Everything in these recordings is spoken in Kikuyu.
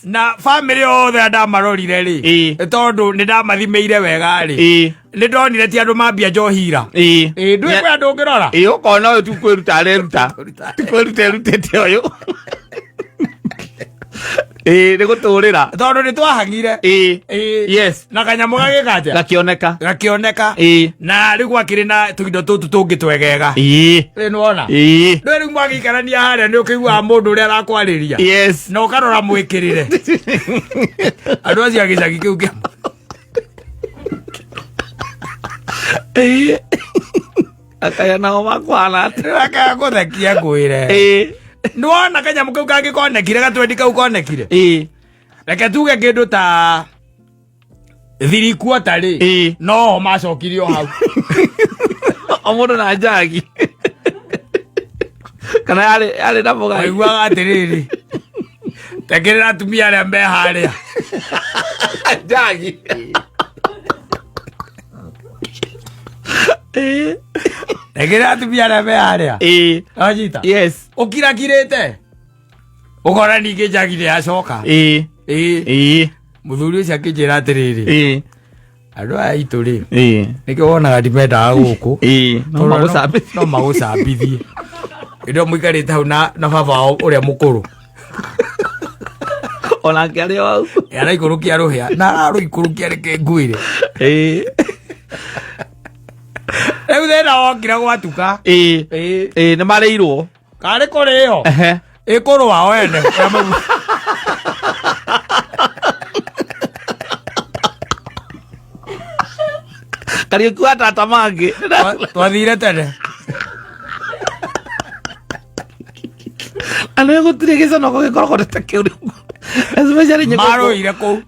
Na bamĩrĩ yothe ndamarorire rĩ, tondũ nĩ ndamathimĩire wega rĩ, nĩ ndonire ti andũ mambia njohira. Ndũĩ kwĩ andũ ũngĩrora. Ĩ, ũkona ũyũ ti kwĩruta areruta, ti kwĩruta erutĩte ũyũ. Ĩ, nĩ gũtũrĩra. Tondũ nĩ twahang'ire. Na kanyamũ gagĩka atĩa? Gakĩoneka. Gakĩoneka. Na rĩu gwakĩrĩ na tũindo tũtũ tũngĩ twegega. Rĩ, nĩwona? Ndũĩ rĩu mwagĩikarania harĩa nĩ ũkĩiguaga mũndũ ũrĩa arakwarĩria. Na ũkarora mwĩkĩrĩre. Andũ acio a gĩcagi kĩu kĩa Akaya nao makwana atĩa? Akaga gũthekia ngwĩre. Nĩwona kanyamũ kau kangĩ konekire, gatwendi kau konekire? Reke tuge kĩndũ ta thirikuota rĩ, no macokirie o hau. O mũndũ na njagi. Kana yarĩ na mũgai. Waiguaga atĩrĩrĩ, tekĩrĩra atumia arĩa me harĩa. Njagi. Tekĩrĩra atumia arĩa me harĩa. Wanyita? Yes. Ũkirakirĩte ũkona ningĩ njagi nĩ yacoka. Mũthuri ũcio akĩnjĩra atĩrĩrĩ, andũ aya aitũ rĩ, nĩkĩo wonaga ndimendaga gũkũ. No Tondũ magũcambithie. No magũcambithie. Hĩndĩ ĩyo mũikarĩte hau na baba wao ũrĩa mũkũrũ. Onake arĩ o hau. Araikũrũkia rũhĩa na ararũikũrũkia reke ngwĩre. Rĩu thĩna wokire gwatuka. Ĩ, nĩ marĩirwo. Karĩ kũrĩo. Ĩkũrũa o ene. Kariũki wa tata mangĩ. Twathire tene. Andũ gũtirĩ gĩconoko gĩkoragwo ta kĩu rĩu. Especially nyĩmbo. Marũire kũu.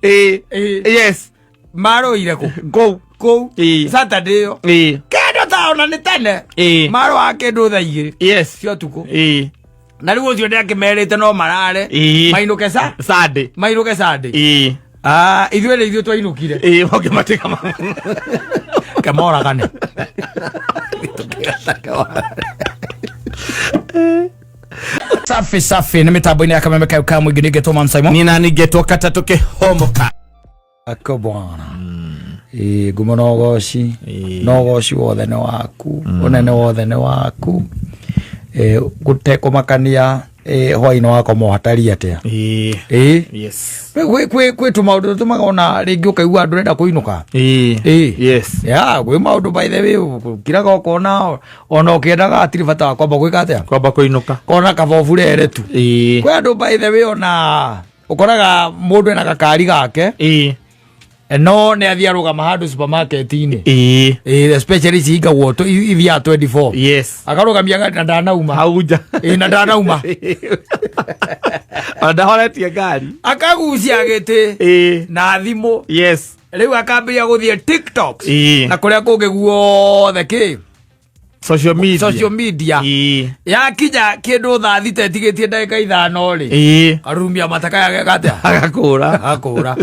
Yes. Marũire kũ? Kũu. Kũu. Saturday ĩyo. Kĩndũ ta ona nĩ tene. Marũa kĩndũ thaa 2. Cia ũtukũ. Na rĩu ũcio nĩ akĩmerĩte no marare. Mainũke sa? Sunday. Mainũke Sunday. Ah, ithuĩ nĩ ithuĩ twainũkire. Ũngĩmatiga Kemoragane. Safi safi nĩ mĩtambo-inĩ ya kameme kayo ka mũingĩ nĩngetwo Man Simon. Nina ningetwo katatũ kĩhomoka. Ako bwana. Ĩ, ngumo na ũgoci na ũgoci wothe nĩ waku, ũnene wothe nĩ waku. Ĩ, gũtekũmakania, ĩ, hwaĩ-inĩ wakoma ũhatari atĩa. Ĩ. Yes. Kwĩ tũmaũndũ tũtũmaga ona rĩngĩ ũkaigua ndũrenda kũinũka. Yes. Ya, gwĩ maũndũ by the way ũkiraga ũkona ona ũkĩendaga hatirĩ bata wa kwamba gwĩka atĩa? Kwamba kũinũka. Kona kaba ũburere tu. Kwĩ andũ by the way ona ũkoraga mũndũ ena gakari gake, no nĩ athiĩ arũgama handũ supermarket-inĩ. Especially cihingagwo ithiaga 24. Akarũgamia ngari na ndanauma. Hau nja. Na ndanauma. Ona ndahoretie ngari. Akagucia gĩtĩ na thimũ. Rĩu akambĩrĩria gũthiĩ TikTok na kũrĩa kũngĩ guothe kĩ Social media. Social media. Yakinya kĩndũ thaa 6 ĩtigĩtie ndagĩka 5 rĩ, arumia mataka yageka atĩa? Agakũra. Agakũra.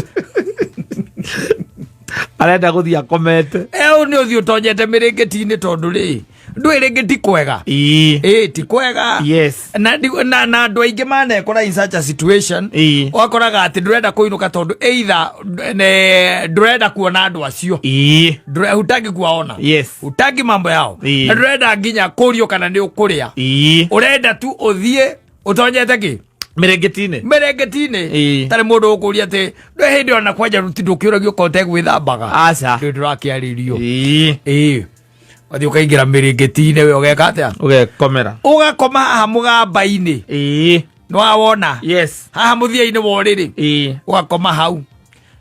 Arenda gũthiĩ akomete. Ĩu nĩ ũthiĩ ũtonyete mĩrĩngĩti-inĩ tondũ rĩ, ndũĩ rĩngĩ ti kwega. Ĩ, ti kwega. Na na andũ aingĩ manekora in such a situation. Ũgakoraga atĩ ndũrenda kũinũka tondũ either ndũrenda kuona andũ acio. Hutaki kuwaona. Hutaki mambo yao. Na ndũrenda nginya kũrio kana nĩ ũkũrĩa. Ũrenda tu ũthiĩ ũtonyete kĩ? Mĩrĩngĩti-inĩ. Mĩrĩngĩti-inĩ. Tarĩ mũndũ ũkũria atĩ ndwĩ hĩndĩ ona kwanja ndũkĩũragio okorwo ũtegwĩthambaga. Aca. Ndũĩ ndũrakĩarĩrio. Wathiĩ ũkaingĩra mĩrĩngĩti-inĩ we ũgeka atĩa? Ũgekomera. Ũgakoma haha mũgamba-inĩ. Nĩwawona? Haha mũthia-inĩ wa ũrĩrĩ. Ũgakoma hau.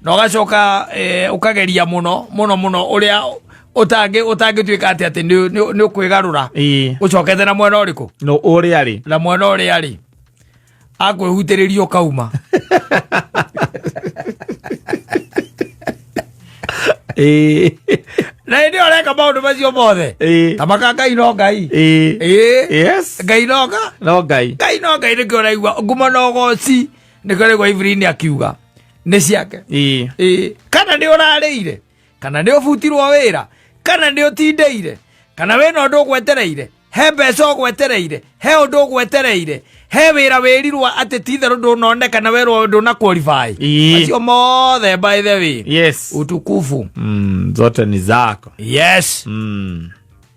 Na ũgacoka, ũkageria mũno mũno mũno ũrĩa ũtangĩtuĩka atĩ nĩ ũkwĩgarũra. Ũcokete na mwena ũrĩkũ? No ũrĩa rĩ. Na mwena ũrĩa rĩ. Akwĩhutĩrĩria ũkauma. Na hĩndĩ ĩyo ũreka maũndũ macio mothe. Ta maka Ngai no Ngai. Ngai no Ngai. No Ngai. Ngai no Ngai nĩkĩo ũraigua ngumo na ũgoci nĩkĩo ũraigua Evelyn akiuga nĩ ciake. Kana nĩ ũrarĩire, kana nĩ ũbutirwo wĩra, kana nĩ ũtindĩire, kana wĩna ũndũ ũgwetereire, he mbeca ũgwetereire, he ũndũ ũgwetereire, He wĩra wĩrirwo atĩ ti itherũ ndũnoneka na werwo ndũna qualify. Macio mothe, by the way, utukufu Zote ni zako. Yes.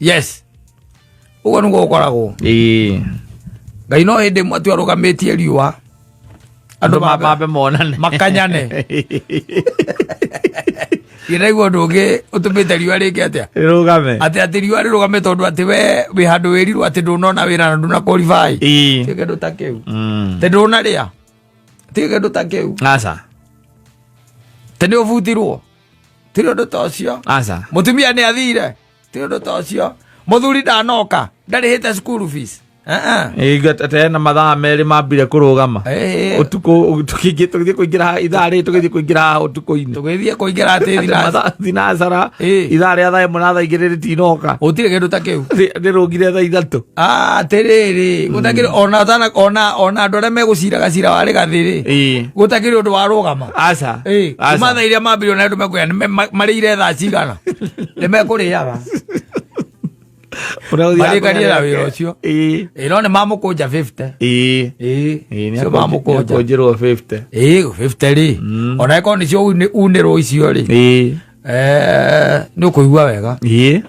Yes, ũguo nĩguo gũkoragwo. Ngai no hĩndĩ ĩmwe tu arũgamĩtie riũa andũ mambe monane. Makanyane. Ndĩraigua ũndũ ũngĩ ũtũmĩte riũa rĩngĩ atĩa? Rũgame. Atĩ riũa rĩrũgame tondũ atĩ we wĩ handũ wĩrirwo atĩ ndũnona wĩra na ndũna qualify. Ti kĩndũ ta kĩu. Atĩ ndũnarĩa, ti kĩndũ ta kĩu. Aca. Atĩ nĩ ũbutirwo, ti ũndũ ta ũcio. Aca. Mũtumia nĩ athire, ti ũndũ ta ũcio. Mũthuri ndanoka, ndarĩhĩte school fees. Ate na mathaa 2 mambire kũrũgama. Ũtukũ tũgĩthiĩ kũingĩra haha ithaa rĩrĩ, tũgĩthiĩ kũingĩra haha ũtukũ-inĩ. Tũgĩthiĩ kũingĩra atĩ Atĩ thinacara ithaa rĩa thaa 1 na thaa 2 rĩtinoka. Gũtirĩ kĩndũ ta kĩu. Rĩrũgire thaa 3. Ah, atĩrĩrĩ, gũtakĩrĩ ona andũ arĩa megũciraga cira wa rĩgathĩ rĩ, gũtakĩrĩ ũndũ warũgama. Aca. Aca. Kuma thaa iria mambirio na andũ mekuoya marĩire thaa cigana, nĩ mekũrĩaga. Ũrĩa ũthiaga Marĩkanie na kũrĩa. wĩra ũcio. Ĩ, no nĩ mamũkũnja 50. Ĩ, Nĩ cio mamũkũnja. akũnjĩrwo 50. Ĩ, 50 rĩ, ona ĩkorwo nĩcio unĩrwo icio rĩ, nĩ ũkũigua wega. Ĩ,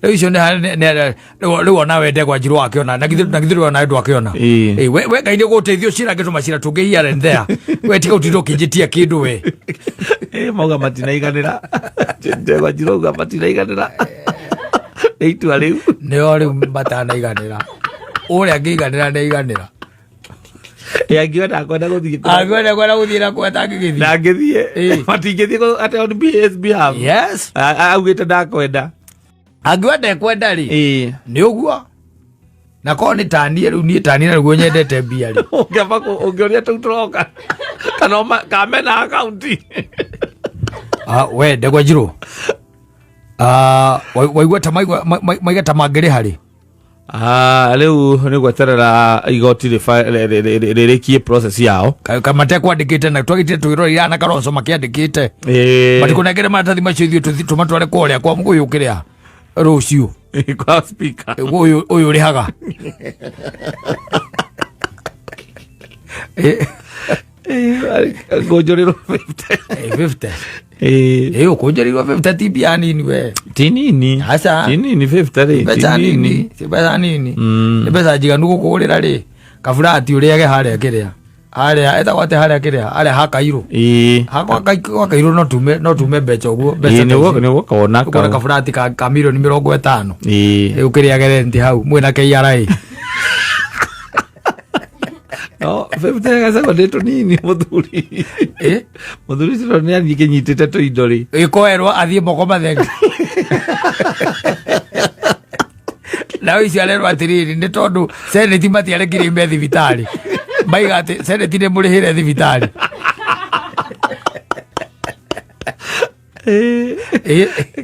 rĩu icio rĩu ona we Ndegwa Njirũ wakĩona na githĩ rĩu ona ndwakĩona. Ĩ, we Ngai nĩ gũteithio cira ngĩtũma cira tũngĩ here and there, we tiga ũtinda ũkĩnjĩtia kĩndũ we. Ĩ, mauga matinaiganĩra. Ndegwa Njirũ auga matinaiganĩra nĩ itua rĩu. Nĩo rĩu matanaiganĩra, ũrĩa angĩiganĩra nĩ aiganĩra. Ĩ, angĩona akwenda gũthiĩ Angĩenda kwenda gũthiĩ na kwenda angĩgĩthiĩ. Ndangĩthiĩ. Matingĩthiĩ atĩ on his behalf. Augĩte ndakwenda. Angĩenda ekwenda rĩ, nĩ ũguo na korwo nĩ taniĩ rĩu, niĩ taniĩ na nĩguo nyendete mbia rĩ. Ũngĩamba ũngĩũria tũu tũroka kana kamena akaunti. Ah, we Ndegwa Njirũ. Ah, waigua ta maiga ta mangĩrĩha rĩ? Ah, rĩu nĩ gweterera igoti rĩrĩkie process yao. Kamatekwandĩkĩte na twagĩtire twĩrorera na Karonso makĩandĩkĩte. Matikũnengere maratathi macio ithuĩ tũmatware kũrĩa kwa ũyũ kĩrĩa rũciũ. Kwa speaker. Ũyũ ũrĩhaga. Ngũnjũrĩrwo 50. 50. Ĩ, ũkũnjĩrĩirwo 50 ti mbia nini we. Ti nini. Aca. Ti nini 50 rĩ. Mbeca Ti nini, ti mbeca nini. Nĩ mbeca njiganu gũkũgũrĩra rĩ kaburati ũrĩage harĩa kĩrĩa harĩa etagwo atĩa, harĩa kĩrĩa harĩa ha Kairũ. Ha gwa Kairũ no tume mbeca ũguo, mbeca ta icio. Nĩ gũkona. Ũkona kaburati ka mirioni 50. Rĩu kĩrĩage renti hau mwĩna KRA. No 50 gacego nĩ tũnini, mũthuri. Mũthuri ũcio nĩ athiĩ kĩnyitĩte tũindo rĩ. Ĩkoerwo athiĩ moko matheri nao icio arerwo atĩrĩrĩ, nĩ tondũ seneti matiarekire ime thibitarĩ, maiga atĩ seneti nĩ mũrĩhĩre thibitarĩ.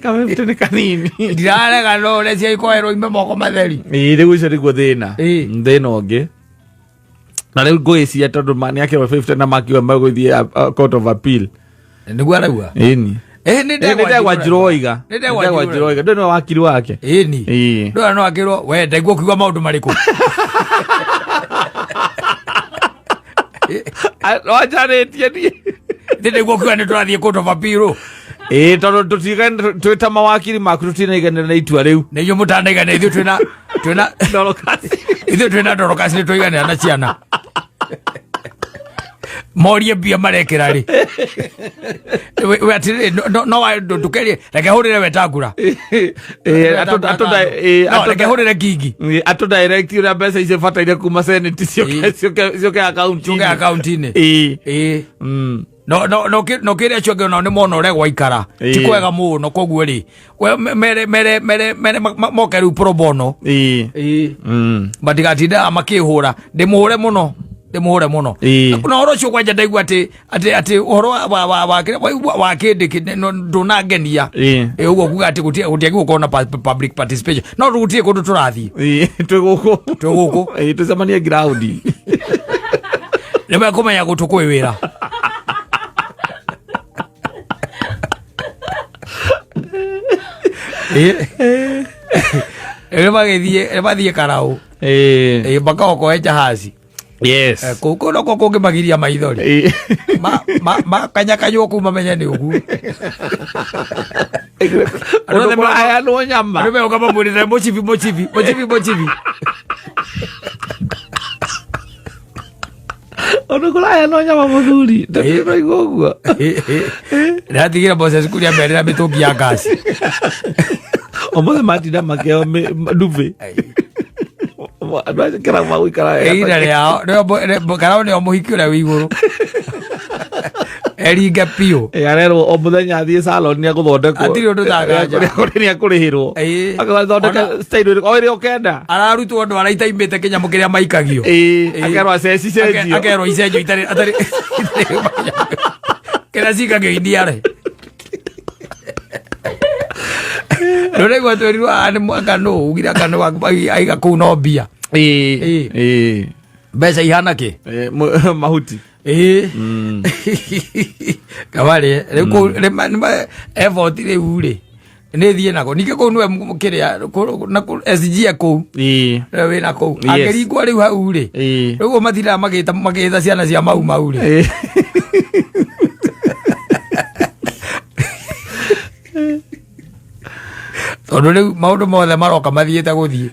Ka 50 nĩ kanini. Ndirarega, no ũrĩa cia ikoerwo ime moko matheri. Ĩ, rĩu ũcio nĩguo thĩna. Thĩna ũngĩ na rĩu ngũĩcia tondũ nĩ akĩrwo 50 na makiuga megũthiĩ court of appeal. Nĩguo arauga. Ĩni. Nĩ Nĩ Ndegwa Njirũ oiga. Nĩ Ndegwa Ndegwa Njirũ. Njirũ oiga ndũĩ nĩwe wakiri wake. Ĩni. Ndũra no akĩrwo we ndaigua ũkiuga maũndũ marĩkũ. Wanjarĩtie niĩ. Nĩ ndaigua ũkiuga nĩ tũrathiĩ court of appeal. Ĩ, tondũ twĩ ta mawakiri maku tũtinaiganĩra na itua rĩu. Nĩ inyuĩ mũtanaigana, ithuĩ twĩna Dorokasi. Ithuĩ twĩna Dorokasi nĩ twaiganĩra na ciana morie mbia marekĩra rĩ. We atĩrĩrĩ, no ndũkerie, reke hũrĩre Wetangula. No reke hũrĩre Kingi. Atũ direct ũrĩa mbeca icio bataire kuma senate ciũke akaunti. Ciũke akaunti-inĩ. Ĩ. No kĩrĩa acio angĩ onao nĩ mona ũrĩa gwaikara ti kwega mũno, koguo rĩ we mere moke rĩu pro bono. Ĩ. Matigatindaga makĩhũra, ndĩmũhũre mũno, ndĩmũhũre mũno. Na ũhoro ũcio kwanja ndaigua atĩ ũhoro wa kĩndĩ ndũnangenia. Ĩ, ũguo kuga atĩ gũtiagĩ gũkorwo na public participation, no gũtirĩ kũndũ tũrathiĩ. Ĩ, twĩ gũkũ. Twĩ gũkũ. Ĩ, tũcemanie ground. Nĩ mekũmenya gũtũ kwĩ wĩra. Ĩ. Rĩu magĩthiĩ, mathiĩ karaũ. Ĩ, mpaka okoe jahazi. Yes. Kũu kũu nokuo kũngĩmagiria maithori. Makanyakanywo kũu mamenye nĩ ũguo. Andũ othe maraheanwo nyama. Andũ meũka mamwĩrĩte mũcibi, mũcibi, mũcibi, mũcibi. Ũndũ kũraheanwo nyama mũthuri ndĩraigua ũguo. Ndĩratigĩra Moses Kuria merĩra mĩtũngi ya ngasi. Ũmũthĩ matinda makĩheo ndumbĩ. Andũ acio kĩrabu magũikara wega. Ihinda rĩao karao nĩo mũhiki ũrĩa wĩ igũrũ eringe biũ. Arerwo o mũthenya athiĩ salon nĩ agũthondekwo. Hatirĩ ũndũ tanganja. Nĩ akũrĩhĩrwo. Agathondeka style ĩrĩkũ o ĩrĩa ũkenda. Ararutwo ndwara itaimĩte kĩnyamũ kĩrĩa maikagio. Akerwo aceci cenjio. Akerwo icenjio itarĩ atarĩ kĩrĩa cikagio iniare. Rũraigua twerirwo nĩ mwaka nũ ugire anga nũ aiga kũu no mbia. Mbeca ihana kĩ? Mahuti. Kabarĩ rĩu kũu effort rĩu rĩ nĩ thiĩ nako ningĩ kũu nĩwe kĩrĩa na SG e kũu nĩwe wĩna kũu angĩringwo rĩu hau rĩ rĩu ũguo matindaga magĩta magĩta ciana cia mau mau rĩ. Tondũ rĩu maũndũ mothe maroka mathiĩte gũthiĩ.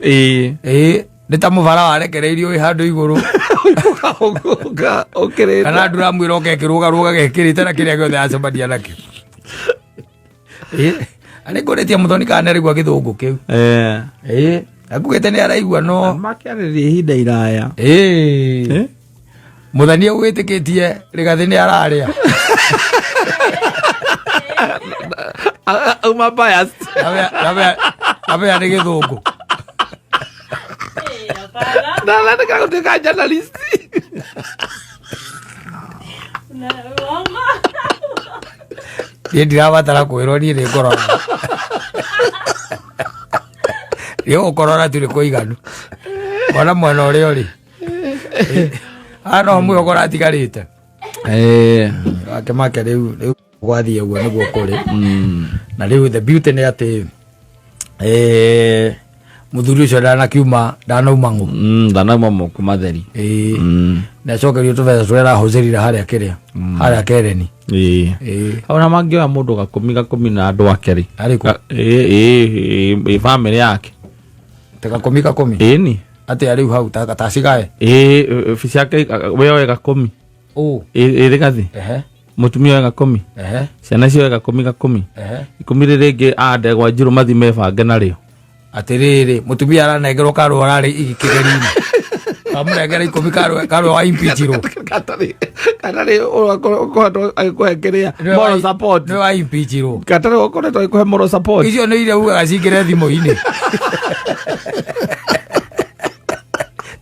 Ĩĩ nĩ ta mũbara warekereirio wĩ handũ igũrũ. Ũkĩrĩte. Kana nduramu ĩroka ĩkĩrũgarũga gekĩrĩte na kĩrĩa gĩothe acemania nakĩo. Ĩĩ nĩ ngũrĩtie mũthoni kana nĩ araigua gĩthũngũ kĩu. Ĩĩ akugĩte nĩ araigua no Makĩarĩria ihinda iraya. Ĩĩ mũthani wĩtĩkĩtie rĩgathĩ nĩ ararĩa. Auma biased. Abea nĩ gĩthũngũ. Ndathondeka gũtuĩka journalist. Niĩ ndirabatara kwĩrwo niĩ nĩ ngorora. Nĩ gũkorora tu nĩ kũiganu. Ona mwena ũrĩa ũrĩ. Haha no mwĩhoko ũratigarĩte. Wake make rĩu rĩu gwathiĩ ũguo nĩguo kũrĩ. Na rĩu the beauty nĩ atĩ mũthuri ũcio ndanakiuma ndanauma ng'ũ. Ndanauma moko matheri. Nĩ acokerio tũbeca tũrĩa arahũthĩrire harĩa kĩrĩa harĩa kereni. Ona mangĩoya mũndũ gakũmi gakũmi na andũ ake rĩ. Arĩkũ? Ĩ bamĩrĩ yake. Ta gakũmi gakũmi? Ĩni. Atĩa rĩu hau tacigae? Ĩ bica yake we oe gakũmi. Ũ. Ĩ rĩgathi. Mũtumia oe gakũmi. Ciana cioe gakũmi gakũmi. Ikũmi rĩrĩ rĩngĩ a ndegwa njirũ mathi mebange narĩo. Atĩrĩrĩ mũtumia aranengerwo karũa ararĩ kĩgeri-inĩ. Amũnengera ikũmi karũa wa impeachirwo. Katarĩ ũkoretwo agĩkũhe kĩrĩa moral support. Nĩwe wa impeachirwo. Katarĩ ũkoretwo agĩkũhe moral support. Icio nĩ iria ugaga cingĩre thimũ-inĩ.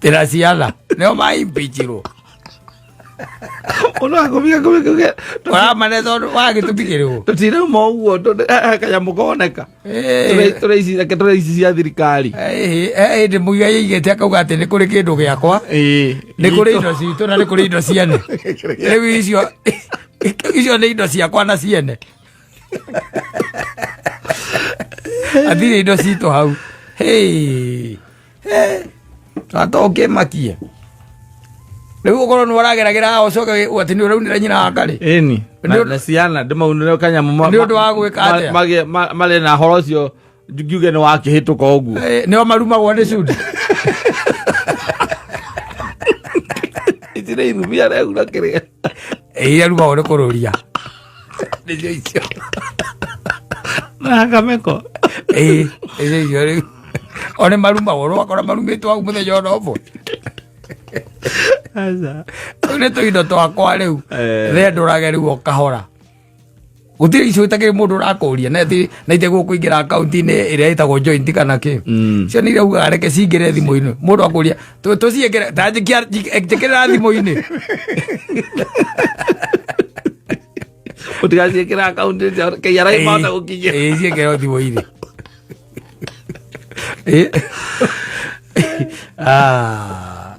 Tĩra ciana nĩo ma impeachirwo. Ũndũ wa kũmia kũmia kũmia. Ũramane tondũ wa gĩtũmi kĩrĩkũ? Tũtirauma ũguo kanyamũ koneka. Tũrĩ ici reke tũrĩ ici cia thirikari. Hĩndĩ mũiga yaigĩte akauga atĩ nĩ kũrĩ kĩndũ gĩakwa. Nĩ kũrĩ indo citũ na nĩ kũrĩ indo ciene. Rĩu icio icio nĩ indo ciakwa na ciene. Athire indo citũ hau. Hey. Ata ũkĩmakie. Rĩu ũkorwo nĩ ũrageragĩra haha ũcoke atĩ nĩ ũraunĩra nyina wa karĩ. Ĩni. Na ciana ndĩmaunĩre kanyamũ Nĩ ũndũ wa gwĩka atĩa? Marĩ na horo ũcio ngiuge nĩ wakĩhĩtũka ũguo. Nĩo marumagwo nĩ cudi. Ici nĩ irumi arehura kĩrĩa. Iria arumagwo nĩ kũrũria. Nĩcio icio. Na kameko. Ĩĩ, nĩcio icio rĩu. O nĩ marumagwo, ũrakora marumĩtwo hau mũthenya ona ũmwe. Rĩu nĩ tũindo twakwa rĩu. Thendũrage rĩu o kahora. Gũtirĩ icio itakĩrĩ mũndũ ũrakũria na na ite gũkũingĩra akaunti-inĩ ĩrĩa ĩtagwo joint kana kĩ. Icio nĩ iria ugaga reke cingĩre thimũ-inĩ. Mũndũ akũria tũciĩkĩre ta njĩkĩrĩra thimũ-inĩ. Ũtigaciĩkĩra akaunti KRA mahota gũkinyĩra. Ĩĩ, ciĩkĩrwo thimũ-inĩ.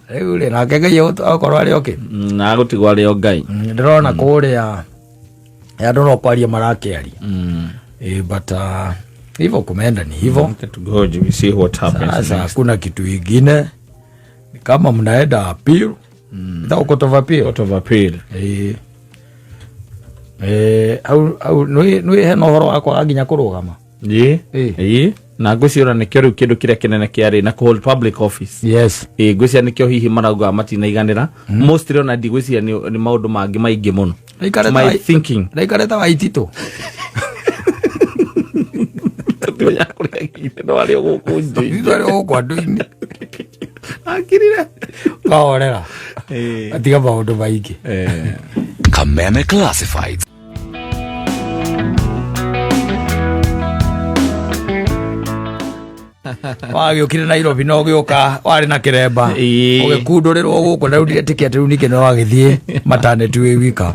Rĩu rĩ nake Ngai okorwo arĩ oke. Na agũtigwo arĩ o Ngai. Ndĩrona kũrĩa andũ no kwaria marakĩaria. But hivyo kumeenda ni hivyo. Ngoja we see what happens. Sasa hakuna kitu ingine. Kama mnaenda appeal, mm. Court of appeal. Court of appeal. Au au nĩ hena ũhoro wa kwaga nginya kũrũgama. Ĩ. Ĩ. Ĩ, na ngwĩciria ona nĩkĩo rĩu kĩndũ kĩrĩa kĩnene kĩarĩ na kũ hold public office. Ĩ, ngwĩciria nĩkĩo hihi marauga matinaiganĩra mostly, ona ndigwĩciria nĩ maũndũ mangĩ maingĩ mũno. My thinking. Raikarĩte wa ititũ. Tũtimenya kũrĩa agĩire, no arĩ o gũkũ nja. Ititũ arĩ gũkũ andũ-inĩ. Akirire. Kahorera. Atiga maũndũ maingĩ. Kameme Classifieds. Wagĩũkire Nairobi na ũgĩũka warĩ na kĩremba. Ũgĩkundũrĩrwo gũkũ, na rĩu ndiretĩkia atĩ rĩu ningĩ nĩ wagĩthiĩ maternity wĩ wika.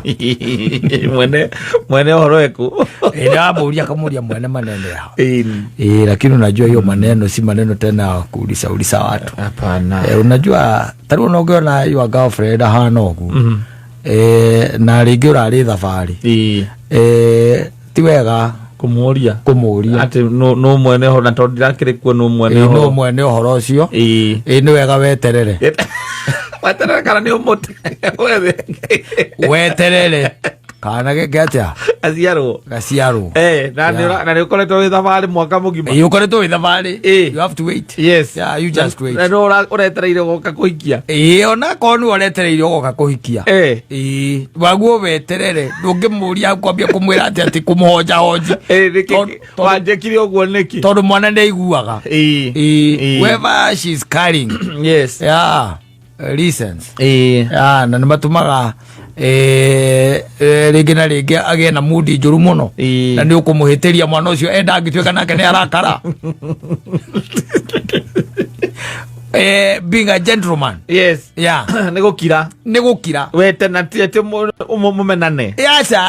Mwene ũhoro eku. Ĩ, ndamũria kamũria mwene manene ha. Ĩ, lakini unajua hiyo maneno si maneno tena ya kuuliza uliza watu. Hapana. Unajua tarĩu ona ũngĩona your girlfriend ahana ũguo, na rĩngĩ ũrarĩ thabarĩ, ti wega kũmũria. Kũmũria. Atĩ no mwene ũhoro, na tondũ ndirakĩrĩ kuo, no mwene No ũhoro. Mwene ũhoro ũcio. Ĩ, nĩ wega weterere. Weterere kana nĩ ũmũte wethe. Weterere kana gĩke atĩa? Aciarwo. Gaciarwo. Na nĩ ũkoretwo wĩ thabarĩ mwaka mũgima. Ĩ, ũkoretwo wĩ thabarĩ. You have to wait. Yeah, you just wait. Na no ũretereire gũka kũhikia. Ĩ, ona korwo nĩwe ũretereire ũgoka kũhikia. Ĩ, waguo weterere, ndũngĩmũria kwambia kũmwĩra atĩ kũmũhonja honji. Nĩkĩ? Tondũ Wanjĩkire ũguo nĩkĩ? Tondũ mwana nĩ aiguaga. Ĩ, whoever she's carrying, yeah, reasons. Yeah, na nĩ matũmaga rĩngĩ na rĩngĩ agĩe na mudi njũru mũno. Na nĩ ũkũmũhĩtĩria mwana ũcio enda angĩtuĩka nake nĩ arakara. Being a gentleman, yeah, Nĩ gũkira. Nĩ gũkira. Wete na ti atĩ mũmenane. Aca,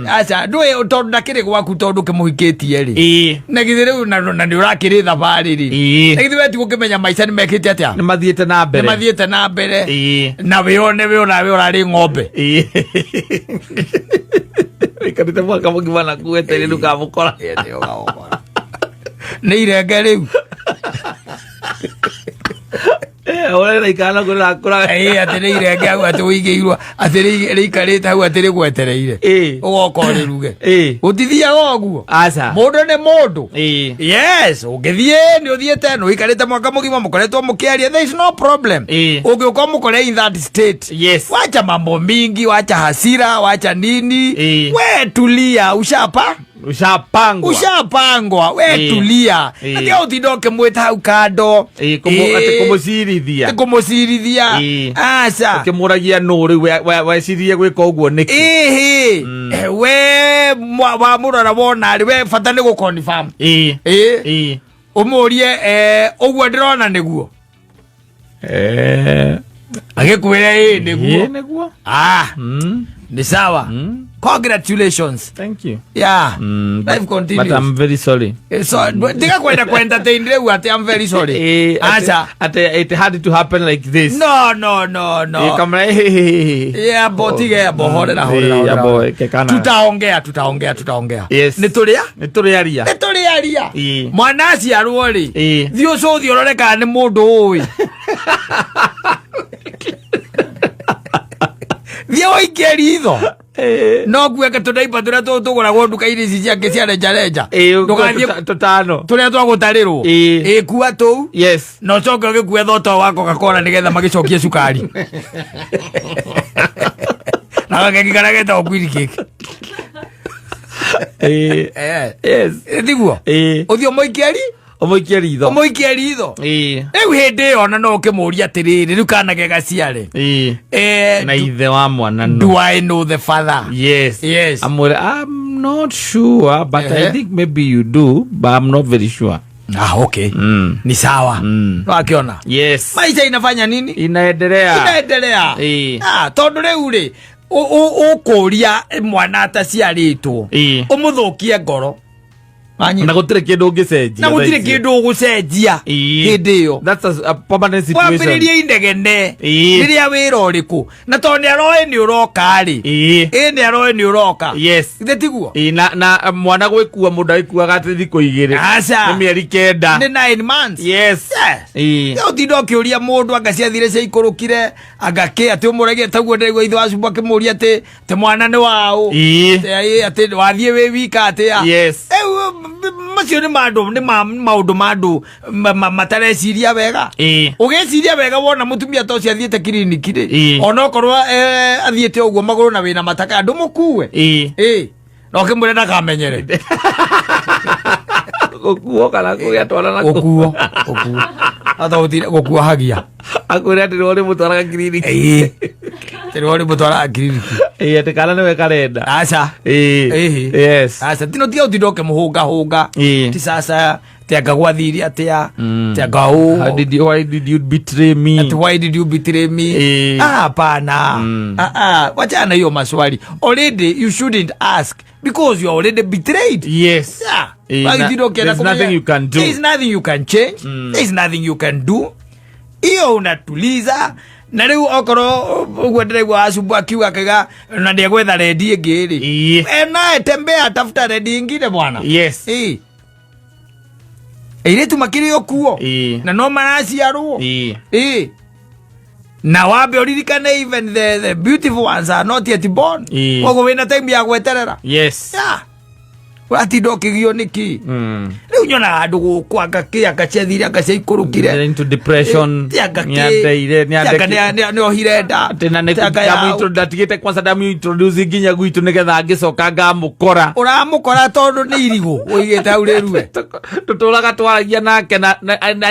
aca, ndũĩ tondũ ndakĩrĩ gwaku, tondũ kĩmũhikĩtie rĩ, na githĩ rĩu na nĩ ũrakĩrĩ thabarĩ rĩ, na githĩ we ti gũkĩmenya maica nĩ mekĩte atĩa? Nĩ mathiĩte na Nĩ mbere. Mathiĩte na mbere. Na wĩone wĩ ũra wĩ ũrarĩ ng'ombe. Wĩikarĩte mwaka mũgima na kuweteire ndũkamũkora. Nĩ irenge rĩu. Ũrĩa raikara naguo rĩrakũra. Ĩ, atĩ nĩ irenge hau atĩ ũigĩirwo atĩ rĩikarĩte hau atĩ rĩgwetereire ũgoka ũrĩruge. Gũtithiaga ũguo. Aca. Mũndũ nĩ mũndũ. Yes, ũngĩthiĩ nĩ ũthiĩte nĩ ũikarĩte mwaka mũgima mũkoretwo mũkĩaria, there is no problem. Ũngĩũka mũkore in that state, wacha mambo mingi, wacha hasira, wacha nini. We tulia, ushapa Ushapangwa. Ushapangwa, we tulia. Na tiga ũtinda ũkĩmwĩta hau kando. Atĩ kũmũcirithia. Kũmũcirithia. Aca. Ũkĩmũragia nũ rĩu wecirie gwĩka ũguo nĩkĩ? Ĩhĩ, we wamũrora wona rĩ, we bata nĩ gũ-confirm. Ĩ, ũmũrie, ũguo ndĩrona nĩguo? Agĩkwĩra ĩ nĩguo. Ĩ, nĩguo. Ah, nĩ sawa. Congratulations. Thank you. Yeah. Life But continues. I'm very sorry. So tiga kwenda ku-entertain rĩu atĩ I'm very sorry. Aca. Atĩ it had to happen like this. No, no, no, no. Kamra. Yeah, bo tige bo horera horera. Eh, Horera. abo, kekana. Tutaongea, tutaongea, tutaongea. Yes. Nĩ tũrĩa? Nĩ tũrĩaria. Nĩ tũrĩaria. Mwana aciarwo rĩ, thiĩ ũcũthi ũrore kana nĩ mũndũ ũĩ. Thiĩ ũikie ritho. No kueke tũndaipa tũrĩa tũgũragwo nduka-inĩ ici ciangĩ cia renjarenja. Ndũgathiĩ Tũtano. Tũrĩa twagũtarĩrwo. Ĩ, kua tũu. Na ũcoke ũgĩkue thota wa Coca-Cola nĩgetha magĩcokie cukari na gakeki karĩa getagwo Queen Cake. Tiguo? Ũthiĩ ũmũikie ri Ũmũikie ritho. Ũmũikie ritho. Rĩu hĩndĩ ĩyo ona no ũkĩmũria atĩrĩrĩ, rĩu kana ge gaciare, Na ithe wa mwana no. Do I know the father? Yes. Yes. Amwĩre, I'm not sure, but I think maybe you do, but I'm not very sure. Ah, okay. Ni sawa. Wakiona maisha inafanya nini? Inaendelea. Inaendelea. Ah, tondũ rĩu rĩ ũkũria mwana ataciarĩtwo, ũmũthũkie ngoro. Wanyita? Na gũtirĩ kĩndũ ũngĩcenjia. Na gũtirĩ kĩndũ ũgũcenjia hĩndĩ ĩyo. That's a permanent situation. Wambĩrĩrie inegene rĩrĩa wĩra ũrĩkũ, na tondũ nĩ aroĩ nĩ ũroka rĩ, ĩ nĩ aroĩ nĩ ũroka. Githĩ tiguo? Ĩĩ, na mwana gwĩkua, mũndũ agĩkuaga atĩ thikũ 2. Aca. Nĩ mĩeri 9. Nĩ 9 months. Yes. Ũtinda ũkĩũria mũndũ anga ciathire ciaikũrũkire, anga kĩ, atĩ ũmũragie taguo. Ndĩraigua ithe wa Cumbũ akĩmũria atĩ mwana nĩ waũ. Atĩ, atĩ wathiĩ wĩ wika atĩa? Rĩu, macio nĩ mandũ nĩ maũndũ ma andũ matareciria wega. Ũgĩciria wega, wona mũtumia ta ũcio athiĩte kiriniki rĩ, onokorwo athiĩte ũguo magũrũ na wĩna mataka, ndũmũkue. Ĩ na ũkĩmwĩra ndakamenyere. Gũkuo kana kũgĩa twana na Gũkuo, gũkuo ata gũkuo hagia. Akwĩra atĩ nĩwe ũrĩmũtwaraga kiriniki. Ĩĩ, tĩrĩ ũrĩ mũtwaraga kiriniki. Ĩĩ, atĩ kana nĩwe karenda. Aca. Ĩhĩ. Aca, tino tiga ũtinda ũkĩmũhũngahũnga. Ti sasa ti anga gwathire atia, ti anga ũ. Why did you betray me? Ati why did you betray me? Ah, hapana. Ah, ah, wachana na hiyo maswali. Already you shouldn't ask because you are already betrayed. Yeah. Why did you There's nothing you can do. There is nothing you can change. There is nothing you can do. Hiyo unatuliza, na rĩu okorwo ũguo ndĩraigua Acumbu akiuga akiuga na ndĩegwetha rendi ĩngĩ rĩ, naye tembea, tafuta rendi ingine, bwana. Ĩĩ, airĩtu makĩrĩ o kuo na no maraciarwo. Ĩĩ, na wambe ũririkane even the beautiful ones are not yet born. Koguo wĩna time ya gweterera. Yeah. Ũratinda ũkĩgio nĩkĩ? Rĩu nyonaga andũ gũkũ, anga kĩ, anga ciathire, anga ciaikũrũkire. Into depression. Anga kĩ, Nĩandeire, anga nĩ ohire nda. Atĩ na Ti anga yaũ. Ndatigĩte kwanza ndamu-introduce nginya gwitũ nĩgetha ngĩcoka ngamũkora. Ũramũkora tondũ nĩ irigũ ũigĩte hau rĩrue. Tũtũraga twaragia nake na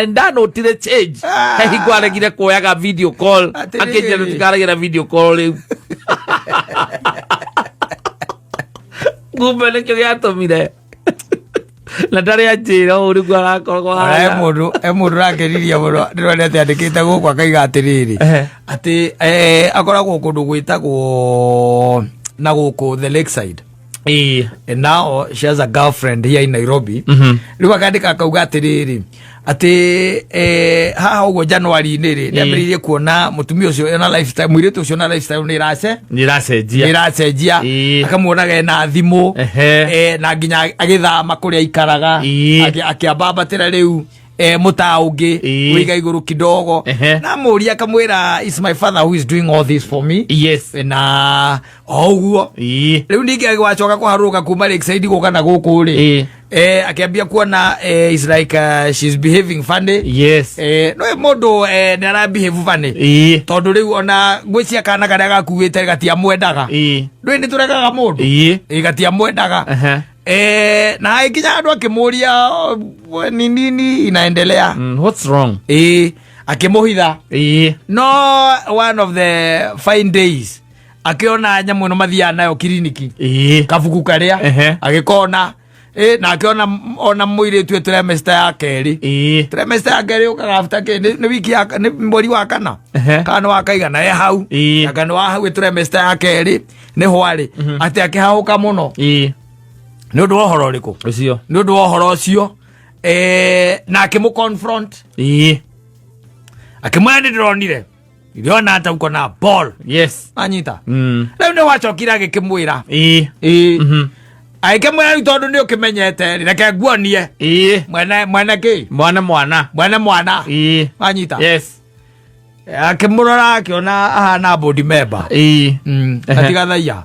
ndanotire change. Ah. He hingo aregire kuoyaga video call. Atĩrĩrĩ. Akĩnjĩra tũtikaragia na video call rĩu. Kumbe nĩkĩo gĩatũmire na ndarĩ anjĩra ũũ nĩguo arakorwo. Ona he mũndũ ũrakenirie mũno, ndĩrona atĩ andĩkĩte gũkũ akaiga atĩrĩrĩ, atĩ akoragwo kũndũ gwĩtagwo na gũkũ the Lakeside, and now she has a girlfriend here in Nairobi. Rĩu akandĩka akauga atĩrĩrĩ, atĩ haha ũguo January-inĩ rĩ, nĩambĩrĩirie kuona mũtumia ũcio ena lifestyle, mũirĩtu ũcio na lifestyle nĩ ĩrace Nĩracenjia. Nĩ ĩracenjia. Akamuonaga ena thimũ, na nginya agĩthama kũrĩa aikaraga, akĩambambatĩra rĩu mũtaa ũngĩ wĩiga igũrũ kidogo. Na mũria akamwĩra, "Is my father who is doing all this for me." Na o ũguo rĩu ningĩ agĩwacoka kũharũrũka kuma Lakeside gũka na gũkũ rĩ, akĩambia kuona is like she's behaving funny. No mũndũ nĩ ara behave funny tondũ rĩu ona ngwĩcia kana karĩa gakuĩte gatiamwendaga. Ndũĩ nĩ tũregaga mũndũ. Ĩ, gatiamwendaga. Na ĩkinya andũ akĩmũria, "Oh, ni nini inaendelea?" What's wrong? Ĩ, akĩmũhitha. No one of the fine days akĩona nyamũ ĩno mathiaga nayo kiriniki, kabuku karĩa, agĩkona. Ĩ, na akĩona ona mũirĩtu ĩ trimester ya kerĩ. Trimester ya kerĩ ũkaga after kĩ, nĩ wiki ya, nĩ mweri wa kana kana nĩ wa kaigana e hau. Anga nĩ wa hau ĩ trimester ya kerĩ nĩ hwarĩ atĩ akĩhahũka mũno. Nĩ ũndũ wa ũhoro ũrĩkũ? Ũcio. Nĩ ũndũ wa ũhoro ũcio, na akĩmũ confront, akĩmwĩra, "Nĩ ndĩronire, ndĩrona hata uko na ball." Anyita. Rĩu nĩ wacokire agĩkĩmwĩra, ĩĩ, agĩkĩmwĩra, "Rĩu tondũ nĩ ũkĩmenyete rĩ, reke nguonie mwene mwene kĩ." Mwana mwana. Mwene mwana. Anyita. Akĩmũrora akĩona ahana board member. Atigathaia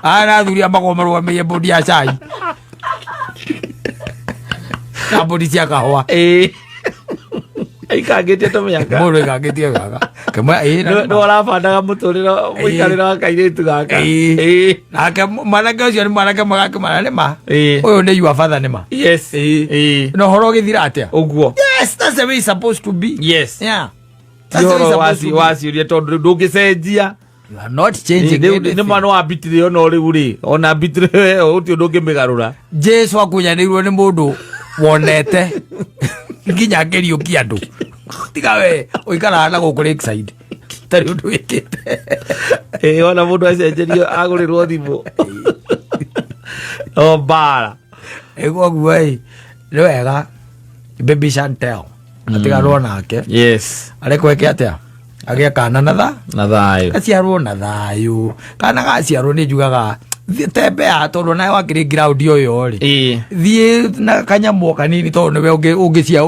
ahana athuri a magwo marũgamĩire board ya cai na board cia kahũa. Ĩĩ. Aikangĩtie tũmĩaka. Mũndũ ĩkangĩtie wega kĩmwe, ĩĩ, na Nĩ ũrabandaga mũtũrĩre, mũikarĩre wa kairĩtu gaka. Nake mwanake ũcio nĩ mwanake mwega, akĩmara nĩ ma ũyũ nĩ your father, nĩ ma. Na ũhoro ũgĩthira atĩa? Ũguo. Yes, that's the way it's supposed to be. Yeah. Ti That's the way it's ũhoro supposed to be. wa ciũria tondũ rĩu ndũngĩcenjia. You are not changing Rĩu anything. nĩ mwana wa mbitiri, ona rĩu rĩ, ona mbitiri ĩyo gũtirĩ ũndũ ũngĩmĩgarũra. Jesu akunyanĩirwo nĩ mũndũ wonete nginya akĩriũkia andũ, tiga we ũikaraga na gũkũ Lakeside tarĩ ũndũ wĩkĩte. Ĩĩ, ona mũndũ acenjerio agũrĩrwo thimũ. O mbara. Ĩguo ĩ nĩ wega baby Chantel atigarwo nake. Yes. Arekwo eke atĩa? Agĩe kana na tha Na thayũ. Gaciarwo na thayũ. Kana gaciarwo nĩ njugaga tembea, tondũ nawe wakĩrĩ ground ũyũ rĩ, thiĩ na kanyamũ o kanini, tondũ nĩwe ũngĩcia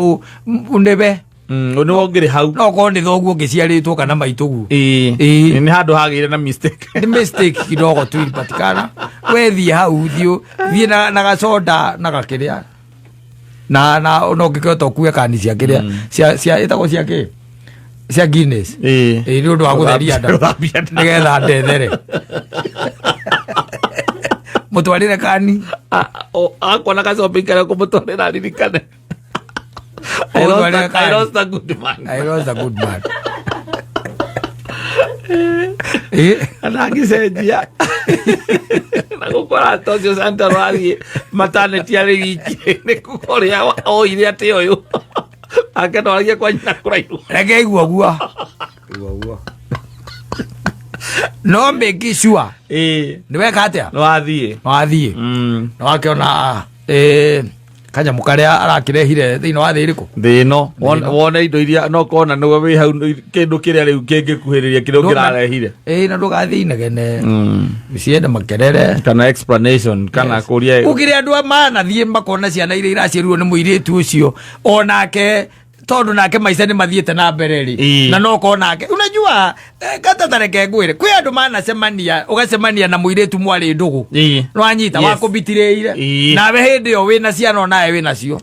nĩwe. Nĩwe ũngĩrĩ hau. No korwo nĩ thoguo ũngĩciarĩtwo kana maitũguo. Nĩ handũ hagĩire na mistake. Nĩ mistake kidogo tu ilipatikana. We thiĩ hau, thiĩ thiĩ na gacoda na gakĩrĩa na no ngĩkĩhota ũkue kani cia kĩrĩa cia ĩtagwo cia kĩ, cia Guinness. Ĩĩ, nĩ ũndũ wa gũtheria nda. Gũthambia nda. Nĩgetha ndethere mũtwarĩre kani. Akona gacombĩ karĩa kũmũtwarĩra aririkane. I lost Ũmũtwarĩre I kani. lost a good man. I lost a good man. Ĩĩ. Kana angĩcenjia na gũkora ta ũcio Santa athiĩ maternity arĩ wiki, nĩ kuga ũrĩa oire atĩ ũyũ ake ndwaragia kwa nyina kũraihu. Reke igua gua igua gua, no make sure nĩ weka atĩa. Nĩ wathiĩ. Nĩ wathiĩ. Nĩ wakĩona kanyamũ karĩa arakĩrehire thĩinĩ wa thĩ ĩrĩkũ. Thĩ ĩno. Wone indo iria no kona nĩwe wĩ hau, kĩndũ kĩrĩa rĩu kĩngĩkuhĩrĩria kĩrĩa ũngĩrarehire. Ĩĩ, na ndũgathiĩ inegene, ciende makerere. Kana explanation kana kũria. Gũkĩrĩ andũ a manathiĩ makona ciana iria iraciarirwo nĩ mũirĩtu ũcio onake, tondũ nake maica nĩ mathiĩte na mbere rĩ, na no korwo nake unajua, kata tareke ngwĩre, kwĩ andũ manacemania, ũgacemania na mũirĩtu mwarĩ ndũgũ, nwanyita, wakũbitirĩire, nawe hĩndĩ ĩyo wĩna ciana, onawe wĩna cio,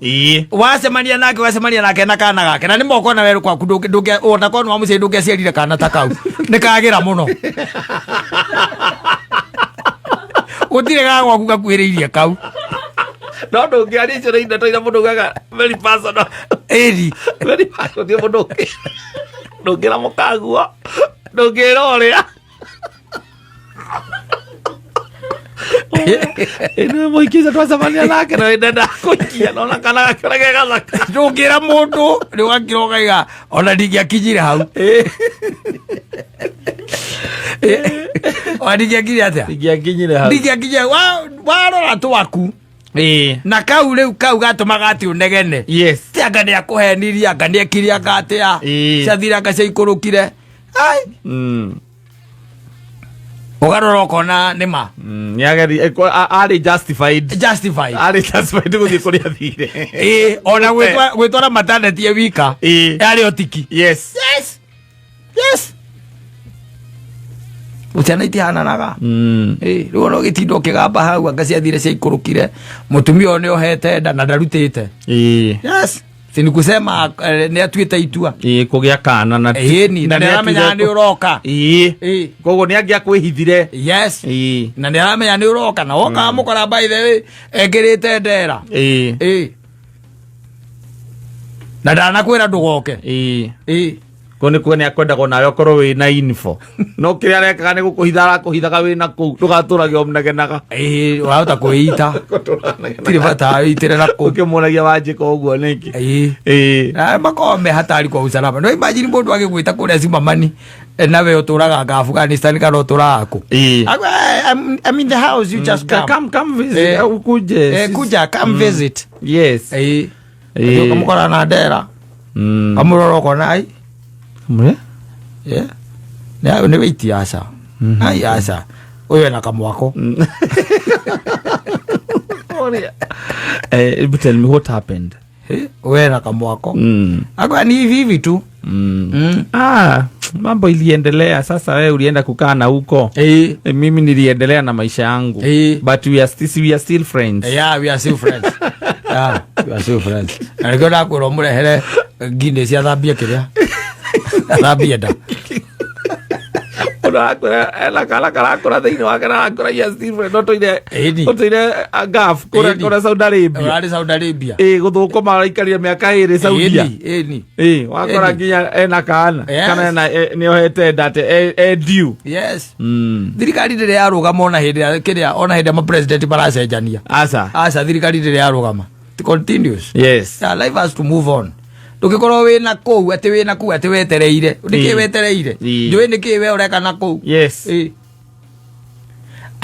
wacemania nake, ũgacemania nake na kana gake, na nĩ mokona werũ kwaku ona korwo nĩ wa mũciĩ ndũngĩaciarire kana ta kau, nĩ kagĩra mũno, gũtirĩ ga gwaku gakuhĩrĩirie kau. No ndũngĩaria icio nĩ ndeto iria mũndũ ugaga very personal. Ĩri. Very personal, gũtirĩ mũndũ ũngĩ, ndũngĩra mũkaguo, ndũngĩra ũrĩa ĩno mũikia ũcio twacemania nake na ndenda kũikia nona kana gakĩona ge gathaka. Ndũngĩra mũndũ nĩ ũgakira ũkaiga ona ndingĩakinyire hau, ona ndingĩakinyire atĩa. Ndingĩakinyire hau. Ndingĩakinyire warora twaku na kau rĩu kau gatũmaga atĩ ũnegene. Ti anga nĩ akũhenirie, anga nĩ ekire, anga atĩa. Ciathire, anga ciaikũrũkire. Ai, ũgarora ũkona nĩ ma. Nĩageri arĩ justified. Justified. Arĩ justified gũthiĩ kũrĩa athire. Ĩĩ, ona gwĩtwara maternity e wika yarĩ otiki. Yes, ciana itihananaga. Ĩĩ, rĩu ona ũgĩtinda ũkĩgamba hau anga ciathire ciaikũrũkire, mũtumia ũyũ nĩ ohete nda na ndarutĩte. Yes, si ni kusema nĩ atuĩte itua. Ĩĩ, kũgĩa kana na Ĩni, na nĩ aramenya nĩ ũroka. Koguo nĩ angĩakwĩhithire. Na nĩ aramenya nĩ ũroka, na woka mũkora, by the way, ekĩrĩte ndera. Na ndanakwĩra ndũgoke. Ko nĩ kuga nĩ akwendagwo nawe ũkorwo wĩ na info, no kĩrĩa arekaga nĩ gũkũhitha, arakũhithaga wĩ na kũu ndũgatũrage ũmnegenaga. Ĩĩ, wahota kwĩita, tirĩ bata wĩitĩre na kũu. Ũkĩmuonagia wanjĩka ũguo nĩkĩ. Na makorwo me hatari kwa usalama. No imagine mũndũ agĩgwĩta kũrĩa Simamani, nawe ũtũraga anga Afghanistan kana ũtũraga kũ. I'm in the house, you just come. Come, come visit. Ukuje. Kuja, come visit. Ũkamũkora na ndera, kamũrora ũkona ai. Mre? Yeah. Nĩ wĩiti, aca, ai aca, ũyũ ena kamwako. But tell me what happened. Ũyũ ena kamwako. Akwa ni hivi hivi tu. Ah, mambo iliendelea. Sasa wewe ulienda kukaa na huko. Mimi niliendelea na maisha yangu. But we are still friends. Yeah, we are still friends. Yeah, we are still friends. Na nĩkĩo ndakwĩra ũmũrehere Guinness athambie kĩrĩa. Athambie nda. Mũndũ arakwĩra ena kana karakũra thĩinĩ wake na arakũra you are still friends. No tũire ũtũire Gulf kũrĩa kũrĩa Saudi Arabia. Ũrarĩ Saudi Arabia. Gũthũkũma araikarire mĩaka 2 Saudia. Ĩni, ĩni. Wakora nginya ena kana. Kana ena nĩ ohete nda atĩ e due. Thirikari ndĩrĩ yarũgama ona hĩndĩ ya kĩrĩa, ona hĩndĩ ya mapresident maracenjania. Aca. Aca, thirikari ndĩrĩ yarũgama. It continues. Yeah, life has to move on. Ndũngĩkorwo wĩna kũu atĩ wĩna kũu atĩ wetereire. Nĩkĩ wetereire? Njũĩ nĩkĩ we ũreka na kũu? Ĩ.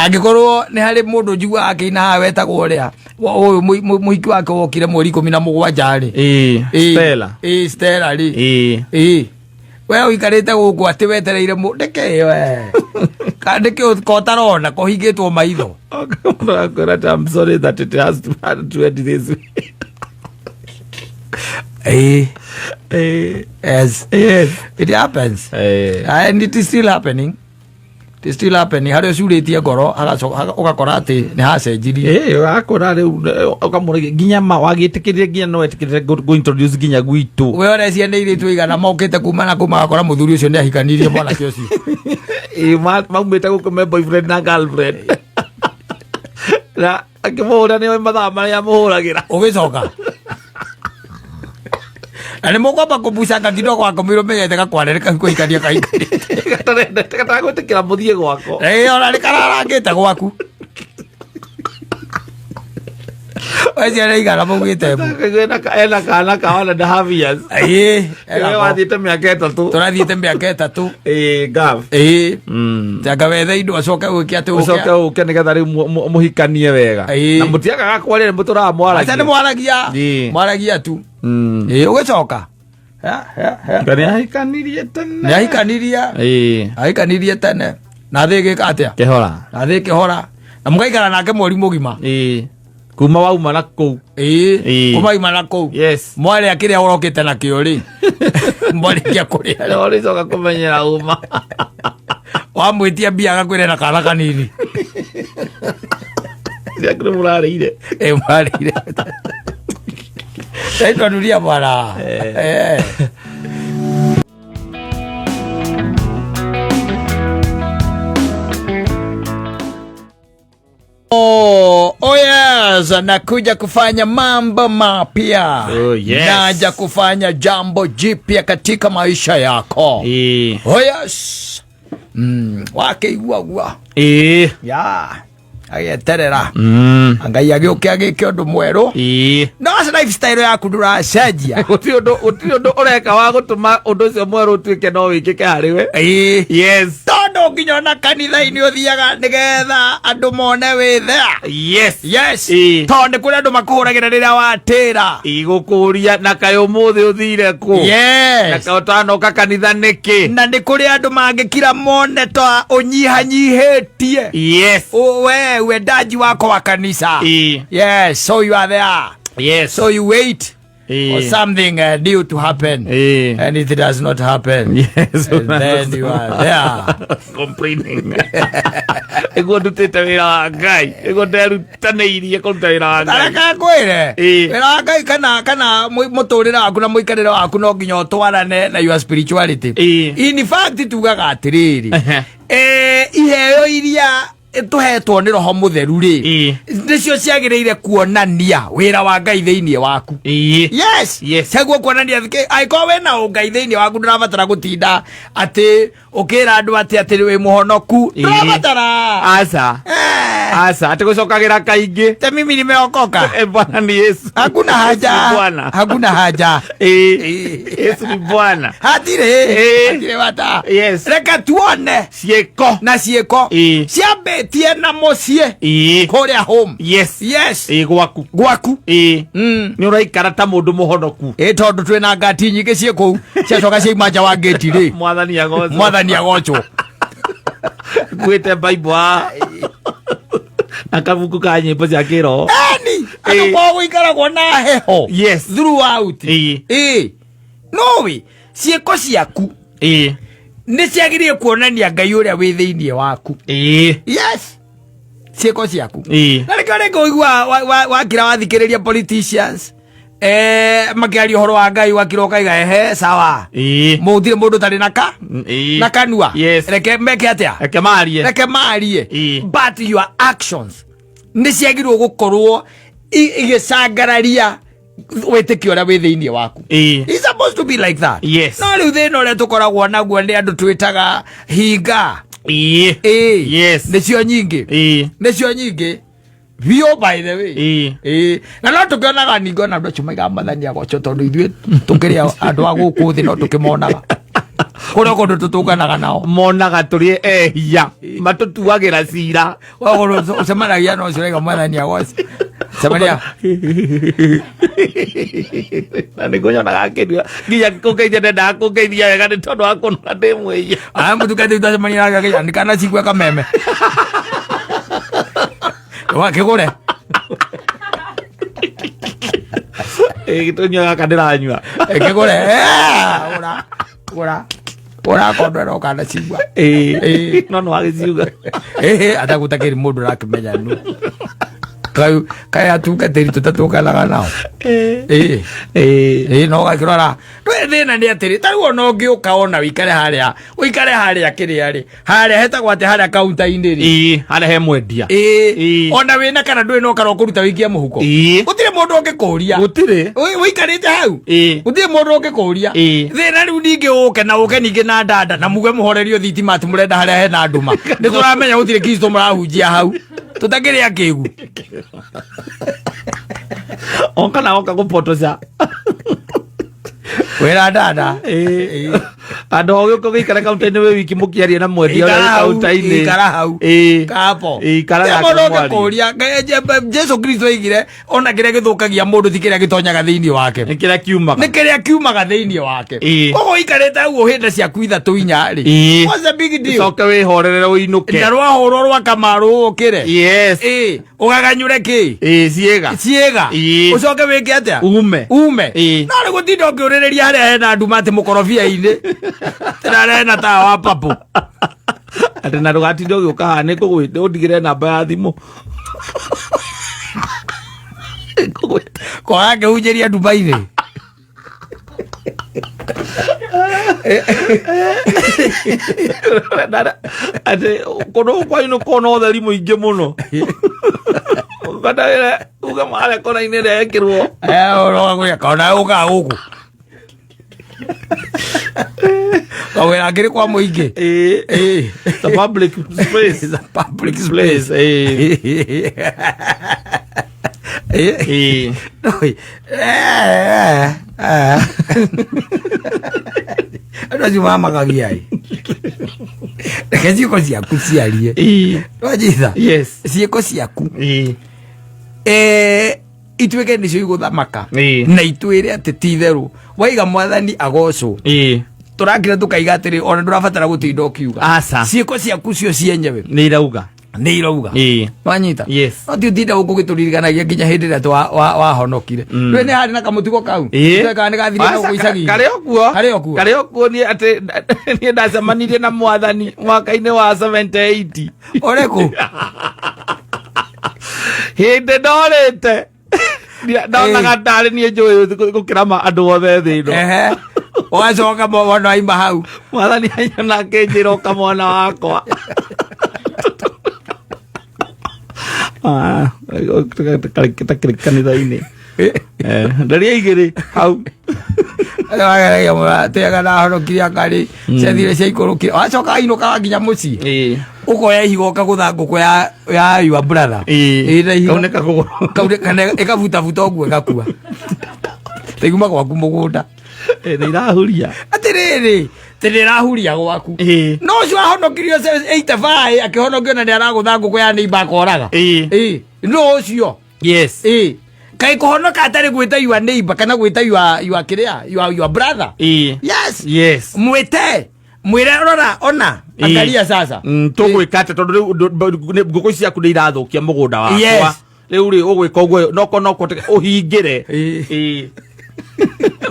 Angĩkorwo nĩ harĩ mũndũ njiguaga akĩina haha wetagwo ũrĩa ũyũ mũhiki wake wokire mweri 17 rĩ. Ĩĩ, Stella. Ĩĩ, Stella rĩ. Ĩĩ, we ũikarĩte gũkũ atĩ wetereire ndĩkĩ we ndĩkĩ ko ũtarona kũhingĩtwo maitho. Akwĩra atĩ, I'm sorry that it has to, had to end this way. Ĩĩ. Yes. Yes. It happens. And it is still happening. It is still happening. Harĩa ũcurĩtie ngoro ũgakora atĩ nĩ hacenjirie. Ũgakora rĩu ũkamũragia nginya ma wagĩtĩkĩrire nginya no etĩkĩrire gũ introduce nginya gwitũ. We ũrecia nĩ airĩtu aigana mokĩte kuma na kuma agakora mũthuri ũcio nĩ ahikanirie mwanake ũcio. Maumĩte gũkũ me boyfriend na girlfriend. Na akĩmũhũra nĩ mathaa marĩa amũhũragĩra. Ũgĩcoka na nĩ mũkwamba kũbucanga kidogo akomirwo menyete gakwarere kau kũhikania kahikanĩte. Gatarenda gwĩtĩkĩra mũthiĩ gwako. Ĩĩ, ona nĩ kararangĩte gwaku. We ciana igana maugĩte mbu. Ena kana ka 1.5 years. Ĩĩ. We wathiĩte mĩaka 3. Tũrathiĩte mĩaka 3. Ĩĩ, Gav. Ĩĩ. Tanga wethe indo acoke gwĩke atĩ ũcoke ũke nĩgetha rĩu mũhikanie wega. Na mũtiagaga kwaria, nĩ mũtũraga Aca nĩ mwaragia. Mwaragia. Mwaragia tu. Ĩĩ, ũgĩcoka. Ya, ya, ya. Nga nĩ ahikanirie tene. Nĩ ahikanirie. Ahikanirie tene na thĩ ĩgĩka atĩa? Kĩhora. Na thĩ ĩkĩhora na mũgaikara nake mweri mũgima. Ĩĩ, kuma wauma na kũu. Ĩĩ. Ĩĩ. Kuma ima na kũu. Yes. Mwarĩa kĩrĩa ũrokĩte nakĩo rĩ, mwarĩkia kũrĩa rĩ, ũrĩcoka kũmenyera uma. Wamwĩtia mbia agakwĩra na kana kanini. Iria kũrĩ mũrarĩire. Ĩ, mwarĩire naitwa dunia bwana. Eh. Oh yes, nakuja kufanya mambo mapya. Oh, yes. Naja kufanya jambo jipya katika maisha yako. Oh yes. Wakĩigua ya agĩeterera Ngai agĩũke agĩke ũndũ mwerũ. No lifestyle yaku ndũracenjia. Gũtirĩ ũndũ ũreka wa gũtũma ũndũ ũcio mwerũ ũtuĩke no wĩkĩke harĩ we. Yes. Tondũ nginya ona kanitha-inĩ ũthiaga nĩgetha andũ mone wĩ there. Yes. Tondũ nĩ kũrĩ andũ makũhũragĩra rĩrĩa watĩra. Igũkũria na kaĩ ũmũthĩ ũthire kũ? Na kaĩ ũtanoka kanitha nĩkĩ? Na nĩ kũrĩ andũ mangĩkira mone ta ũnyihanyihĩtie. We uendaji wako wa kanisa. Yes, so you are there. So you wait for something new to happen. And if it does not happen, and then you are there. Complaining. Ĩguo ndutĩte wĩra wa Ngai, ĩguo nderutanĩirie kũruta wĩra wa Ngai. Tareka ngwĩre. Ĩĩ. Wĩra wa Ngai kana mũtũrĩre waku na mũikarĩre waku no nginya ũtwarane na your spirituality. In fact tugaga atĩrĩrĩ, iheo iria tũhetwo nĩ Roho Mũtheru rĩ, nĩcio ciagĩrĩire kuonania wĩra wa Ngai thĩinĩ waku. Yes. Ciaguo kuonania angĩkorwo wĩna ũngai thĩinĩ waku, ndũrabatara gũtinda atĩ ũkĩra andũ atĩ wĩ mũhonoku. Ndũrabatara. Aca. Aca, atĩ gũcokagĩra kaingĩ. Ta mimi nimeokoka. Bwana ni Yesu. Hakuna haja. Yesu ni Bwana. Hakuna haja. Yesu ni Bwana. Hatirĩ. Hatirĩ bata. Reke tuone ciĩko na ciĩko ciambĩtie na mũciĩ kũrĩa home. Yes. Gwaku. Gwaku. Nĩ ũraikara ta mũndũ mũhonoku. Ĩ, tondũ twĩna ngati nyingĩ ciĩ kũu ciacoka ciauma nja wa ngĩti rĩ, Mwathani agocwo. Mwathani agocwo. Kuĩte Bible haha na kabuku ka nyĩmbo cia kĩroho. Eni andũ kwao gũikaragwo na heho throughout. Ĩ, noĩ ciĩko ciaku nĩ ciagĩrĩire kuonania Ngai ũrĩa wĩ thĩinĩ waku. Yes, ciĩko ciaku. Na nĩkĩo rĩngĩ ũigua wakira wathikĩrĩria politicians makĩaria ũhoro wa Ngai, wakira ũkaiga ehe sawa. Mũtirĩ mũndũ ũtarĩ na ka na kanua. Reke meke atĩa? Reke marie. Reke marie. But your actions nĩ ciagĩrĩirwo gũkorwo igĩcangararia wĩtĩkio ũrĩa wĩ thĩinĩ waku. It's supposed to be like that. No rĩu thĩna ũrĩa tũkoragwo naguo nĩ andũ twĩtaga hinga. Ĩĩ. Nĩcio nyingĩ. Nĩcio nyingĩ biũ, by the way. Ĩĩ, na no tũkĩonaga ningĩ ona andũ acio maigaga Mwathani agocwo, tondũ ithuĩ tũkĩrĩ andũ a gũkũ thĩ no tũkĩmonaga. Kũrĩa kũndũ tũtũnganaga nao. Monaga tũrĩ ehia, matũtuagĩra cira. Wakorwo ũcemanagia na ũcio ũraiga Mwathani agoce. Cemania. Na nĩ ngũnyonaga akĩnyua nginya kũngeithia, ndendaga kũngeithia wega nĩ tondũ wa kũnora ndĩ mwĩhia. Aya mũtungatĩri twacemania nake akĩnjĩra, "Nĩ kana cigua kameme." Wakĩgũre. Gĩtũnyua gaka ndĩranyua. Kĩgũre. Gũra. Gũra. Gũra kondwera ũkana cigua. No nĩ wagĩciuga. Atagũtakĩrĩ mũndũ ũrakĩmenya nũ. Kaĩ kaĩ atungatĩri tũtatũnganaga nao. Ĩĩ no ũgakĩrora. Ndũĩ thĩna nĩ atĩrĩ, ta rĩu ona ũngĩũka ona ũikare harĩa, ũikare harĩa kĩrĩa rĩ, harĩa hetagwo atĩ harĩa kaunta-inĩ rĩ. Harĩa he mwendia. Ona wĩna kana ndũrĩ no kana ũkũruta wĩikie mũhuko. Gũtirĩ mũndũ ũngĩkũria. Gũtirĩ. Ũikarĩte hau. Gũtirĩ mũndũ ũngĩkũria. Thĩna rĩu ningĩ ũke na ũke ningĩ na ndanda na muge mũhorerio thitima atĩ mũrenda harĩa hena nduma. Nĩ tũramenya gũtirĩ Kristo mũrahunjia hau. Tũtakĩrĩ akĩgu. Oka na oka gũpotoca. Wĩra ndanda. Andũ o gĩũka gũikara kaunta-inĩ wĩ wiki mũkĩaria na mwendia ũrĩa Ikara wĩ hau, kaunta-inĩ. ikara hau. Kapo. Ikara Gũtirĩ nake mũndũ mwarie. ũngĩkũria. Jesu Kristo oigire ona kĩrĩa gĩthũkagia mũndũ ti kĩrĩa gĩtonyaga thĩinĩ wake. Nĩ kĩrĩa kiumaga. Nĩ kĩrĩa kiumaga thĩinĩ wake. Koguo ũikarĩte hau ũhĩnda ciaku ithatũ inya rĩ. What's the big deal? Ũcoke wĩhorerere ũinũke. Na rwahũrwo rwa kamarũ ũkĩre. Yes. Ũgaganyũre kĩ? Ciĩga. Ciĩga. Ũcoke wĩke atĩa? Ume. Ume. No rĩ gũtinda ũkĩũrĩrĩria harĩa hena nduma atĩ mũkorobia-inĩ. Tena harĩa hena tawa wa papũ. Atĩ na ndũgatinde ũgĩũka haha nĩ ngũgwĩte ũndigĩre namba ya thimũ. Ngũgwĩta. Kwaga ngĩhunjĩria nduma-inĩ. Atĩ kũndũ gũkũ kwanyu nĩ kũrona ũtheri mũingĩ mũno. Ũkandagĩre uge marĩa kona-inĩ ĩrĩa yekĩrwo. Ũroga kona ũkaga gũkũ. Kawĩra ngĩrĩ kwa mũingĩ. It's a public space. It's a public space. No, andũ acio mamakagia ĩ. Reke ciĩko ciaku ciarie. Wajitha. Yes. Ciĩko ciaku. Ituĩke nĩcio igũthamaka. Na itwĩre atĩ ti itherũ waiga Mwathani agocwo. Tũrakira tũkaiga atĩrĩ ona ndũrabatara gũtinda ũkiuga. Aca. Ciĩko ciaku cio cienyewe nĩ irauga. Nĩ irauga. Wanyita? Yes. No ti ũtinda gũkũ gĩtũririkanagia nginya hĩndĩ ĩrĩa wahonokire. Ndũĩ nĩ harĩ na kamũtugo kau? Ndũĩ kana nĩ gathirire na gũkũ icagi-inĩ? Karĩ o kuo. Karĩ o kuo. Karĩ o kuo. Niĩ atĩ niĩ ndacemanirie na Mwathani mwaka-inĩ wa 78. Ũrĩkũ? Hĩndĩ ndorĩte ndonaga ndarĩ niĩ njũĩ gũkĩra andũ othe thĩ ĩno. Ũgacoka wona waima hau. Mwathani anyona akĩnjĩra ũka mwana wakwa. Takĩrĩ kanitha-inĩ. Ndaria igĩrĩ hau. Wageragia mũratega na honokirie akarĩ ciathire ciaikũrũkire wacoka ainũkaga nginya mũciĩ ũkoya ihiga ũkagũtha ngũkũ ya your brother. Na ihiga. Kaunĩka kũgũrũ. Kaunĩka na ĩkabutabuta ũguo ĩgakua. Taiguma gwaku mũgũnda. Nĩ irahuria. Atĩrĩrĩ, tĩ nĩ ĩrahuria gwaku. No ũcio ahonokirio 85 akĩhonokio na nĩ aragũtha ngũkũ ya neighbor akoraga. No ũcio. Yes. Kaĩ kũhonoka atarĩ gwĩta your neighbor kana gwĩta your kĩrĩa your brother. Yes. Yes. Mwĩte. Mwĩre rora ona. Angalia sasa. Tũgwĩka atĩa tondũ rĩu ngũkũ ici ciaku nĩ irathũkia mũgũnda wakwa. Yes. Rĩu rĩ ũgwĩka ũguo noko noko ũhingĩre.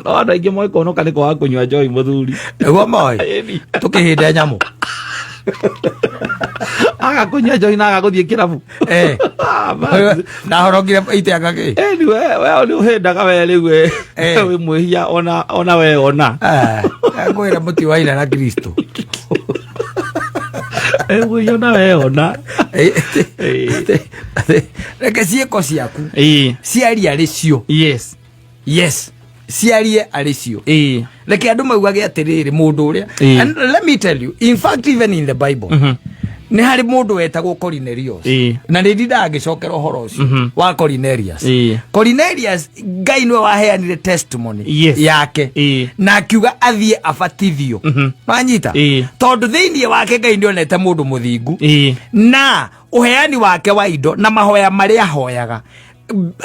No andũ aingĩ moĩ kũhonoka nĩ kwaga kũnyua njohi mũthuri. Nĩguo moĩ. Ĩni. Tũkĩhĩnde nyamũ. Aga kũnyua njohi na aga gũthiĩ kĩrabu. Ndahorokire iteanga kĩ? Ĩni we nĩ ũhĩndaga we rĩu we. Wĩ mwĩhia ona we ona. Ngwĩra mũti wa ira na Kristo. Mwĩhia ona we ona. Reke ciĩko ciaku ciarie arĩ cio. Yes. Yes. Ciarie arĩ cio. Reke andũ maugage atĩrĩrĩ mũndũ ũrĩa. And let me tell you, in fact even in the Bible. Nĩ harĩ mũndũ wetagwo Cornelius. Na nĩ ndindaga ngĩcokera ũhoro ũcio wa Cornelius. Cornelius, Ngai nĩwe waheanire testimony yake na akiuga athiĩ abatithio. Wanyita? Tondũ thĩinĩ wake Ngai nĩonete mũndũ mũthingu na ũheani wake wa indo na mahoya marĩa ahoyaga,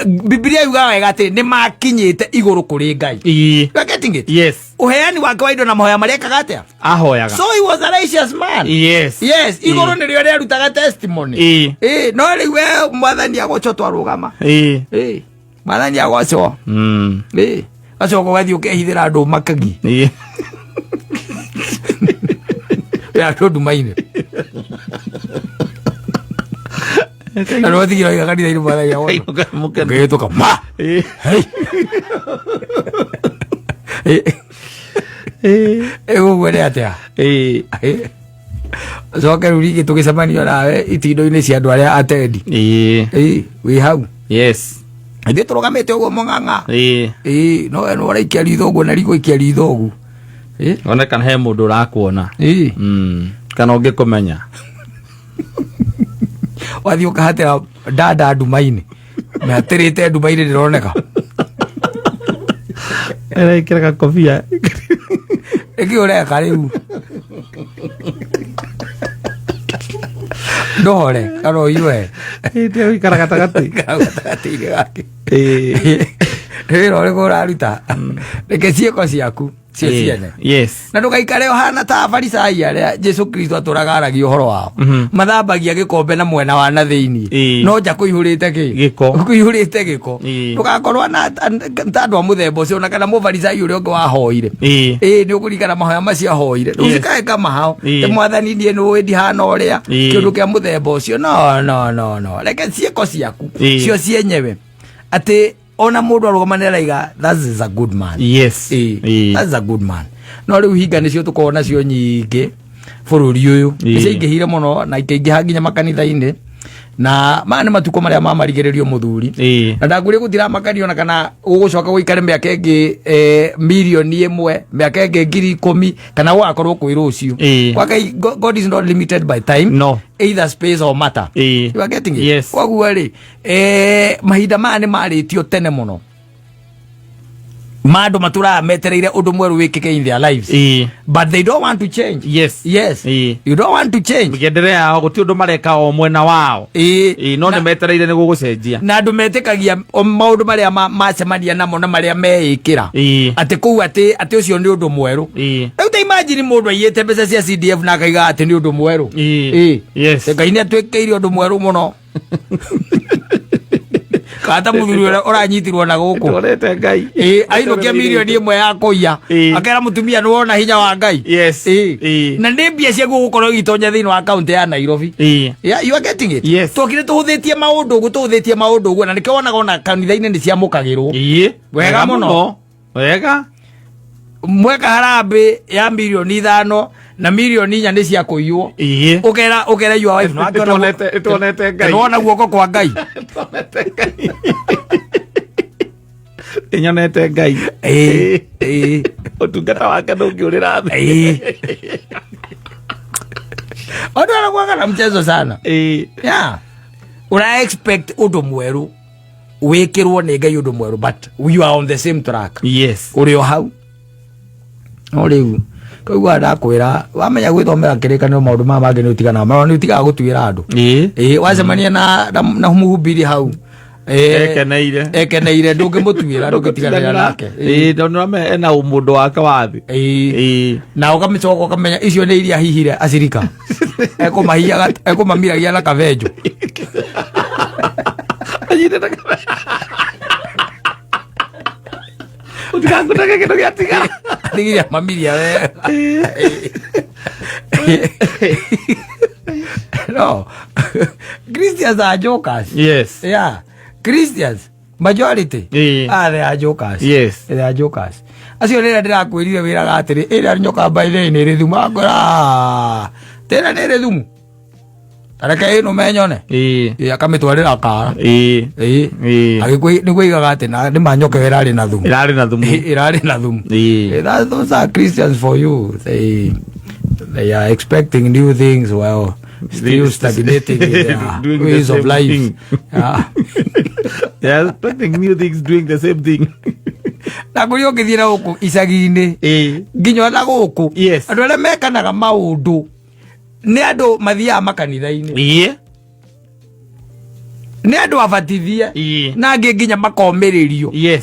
Bibilia yugaga wega atĩ nĩ makinyĩte igũrũ kũrĩ Ngai. You are getting it? Yes. Ũheani wake wa indo na mahoya marĩa ekaga atĩa? Ahoyaga. So he was a righteous man. Yes, igũrũ nĩrĩo rĩarutaga testimony. No rĩu we Mwathani agocwo twarũgama. Mwathani agocwo. Acoka ũgathiĩ ũkehithĩra andũ makagi. Ya andũ nduma-inĩ. Na nĩ watigire waiga kanitha-inĩ, Mwathani agocwo. Ainũka mũkenu. Ũkĩhĩtũka ma. Ĩgũguo nĩ atĩa? Coke rĩu rĩngĩ tũgĩcemanio nawe itindo-inĩ cia andũ arĩa atendi. Wĩ hau. Ithuĩ tũrũgamĩte ũguo mũng'ang'a. No we nĩ ũraikia ritho ũguo na rigũikia ritho ũguo. One kana he mũndũ ũrakuona. Kana ũngĩkũmenya. Wathiĩ ũkahatĩra ndanda nduma-inĩ, mĩhatĩrĩte nduma-inĩ ndĩroneka. Ĩrekĩra gakobia. Ĩkĩ ũreka rĩu? Ndũhore kana ũiyũe. Ĩikara gatagatĩ. Gatagatĩ-inĩ gake. Nĩ wĩra ũrĩkũ ũraruta? Reke ciĩko ciaku cio ciene. Na ndũgaikare ũhana ta Afarisai arĩa Jesu Kristo atũraga aragia ũhoro wao. Mathambagia gĩkombe na mwena wa na thĩinĩ, no nja kũihũrĩte kĩ? Gĩko. Kũihũrĩte gĩko. Ndũgakorwo na ta andũ a mũthemba ũcio, ona kana mũfarisai ũrĩa ũngĩ wahoire. Ĩĩ, nĩ ũkũririkana mahoya macio ahoire? Ũcikae kama hao. Ĩ Mwathani, niĩ nĩ ũĩ ndihana ũrĩa. Kĩũndũ kĩa mũthemba ũcio, no, no, no, no, reke ciĩko ciaku cio cienyewe, atĩ ona mũndũ arũgama nĩ araiga, "That is a good man." That is a good man. No rĩu hinga nĩcio tũkoragwo nacio nyingĩ bũrũri ũyũ. Nĩ ciaingĩhire mũno na ikaingĩha nginya makanitha-inĩ, na maya nĩ matukũ marĩa mamarigĩrĩrio, mũthuri. Na ndakwĩrĩ gũtiramakania ona kana gũgũcoka gũikare mĩaka ĩngĩ 1,000,000, mĩaka ĩngĩ 10,000, kana gũgakorwo kwĩ rũciũ. Kwa Ngai, God is not limited by time, No. either space or matter. You are getting it? Yes. Koguo rĩ, mahinda maya nĩ marĩtio tene mũno ma andũ matũraga metereire ũndũ mwerũ wĩkĩke in their lives, but they don't want to change. Yes. You don't want to change. Mĩgendere yao gũtirĩ ũndũ mareka o mwena wao. No nĩ metereire nĩ gũgũcenjia. Na andũ metĩkagia o maũndũ marĩa macemania namo na marĩa meĩkĩra, atĩ kũu atĩ ũcio nĩ ũndũ mwerũ. Rĩu ta imagine mũndũ aiyĩte mbeca cia CDF na akaiga atĩ nĩ ũndũ mwerũ. Ngai nĩ atwĩkĩire ũndũ mwerũ mũno, kata mũthuri ũrĩa ũranyitirwo na gũkũ. Tuonete Ngai. Ainũkia 1,000,000 ya kũiya. Akera mũtumia, nĩ wona hinya wa Ngai? Na nĩ mbia ciaguo gũkorwo igĩtonya thĩinĩ wa kaunti ya Nairobi. Yeah, you are getting it? Yes. Twokire tũhũthĩtie maũndũ ũguo, tũhũthĩtie maũndũ ũguo, na nĩkĩo wonaga ona kanitha-inĩ nĩ ciamũkagĩrwo. Wega mũno. Wega. Mweka harambĩ ya 5,000,000 na 4,000,000 nĩ cia kũiywo. Ũkera your wife, Nĩtuonete Ngai. Nĩwona guoko kwa Ngai? Nĩtuonete Ngai. Nĩnyonete Ngai. Ũtungata wake ndũngĩũrĩra thĩ. Watu wanakuwaga na mchezo sana. Yeah. Una expect ũndũ mwerũ wĩkĩrwo nĩ Ngai, ũndũ mwerũ, but you are on the same track. Ũrĩ o hau. No rĩu koguo ndakwĩra, wamenya gwĩthomera kĩrĩkanĩro, maũndũ maya mangĩ nĩ ũtiganaga nĩ ũtigaga gũtuĩra andũ. Wacemania na mũhubiri hau, Ekeneire. Ekeneire, ndũngĩmũtuĩra, ndũngĩtiganĩra nake. Tondũ nĩũramenya ena ũmũndũ wake wa thĩ. Na ũkamĩcoka ũkamenya icio nĩ iria hihire acirika ekũmahiaga, ekũmamiragia na kabenjo. Anyitĩte ũtigangũtege kĩndũ gĩatigara. Atigiria mamiria wega. No Christians are jokers. Yeah, Christians majority, ah, they are jokers. They are jokers. Acio rĩrĩa ndĩrakwĩrire wĩraga atĩrĩ, ĩrĩa nyoka by the way nĩ ĩrĩ thumu, akwĩra tĩra nĩ ĩrĩ thumu, tareke ĩno menyone. Akamĩtwarĩra kara. Nĩguo igaga atĩ nĩ ma nyoka ĩyo ĩrarĩ na thumu. Ĩrarĩ na thumu. Ĩrarĩ na thumu. Those are Christians for you. They are expecting new things. Well, Still stagnating in their Doing the ways of same life. thing. They are expecting new things, doing the same thing. Na kũrĩa ũngĩthiĩ na gũkũ icagi-inĩ, nginya ona gũkũ, andũ arĩa mekanaga maũndũ nĩ andũ mathiaga makanitha-inĩ, nĩ andũ abatithie, na angĩ nginya makomĩrĩrio.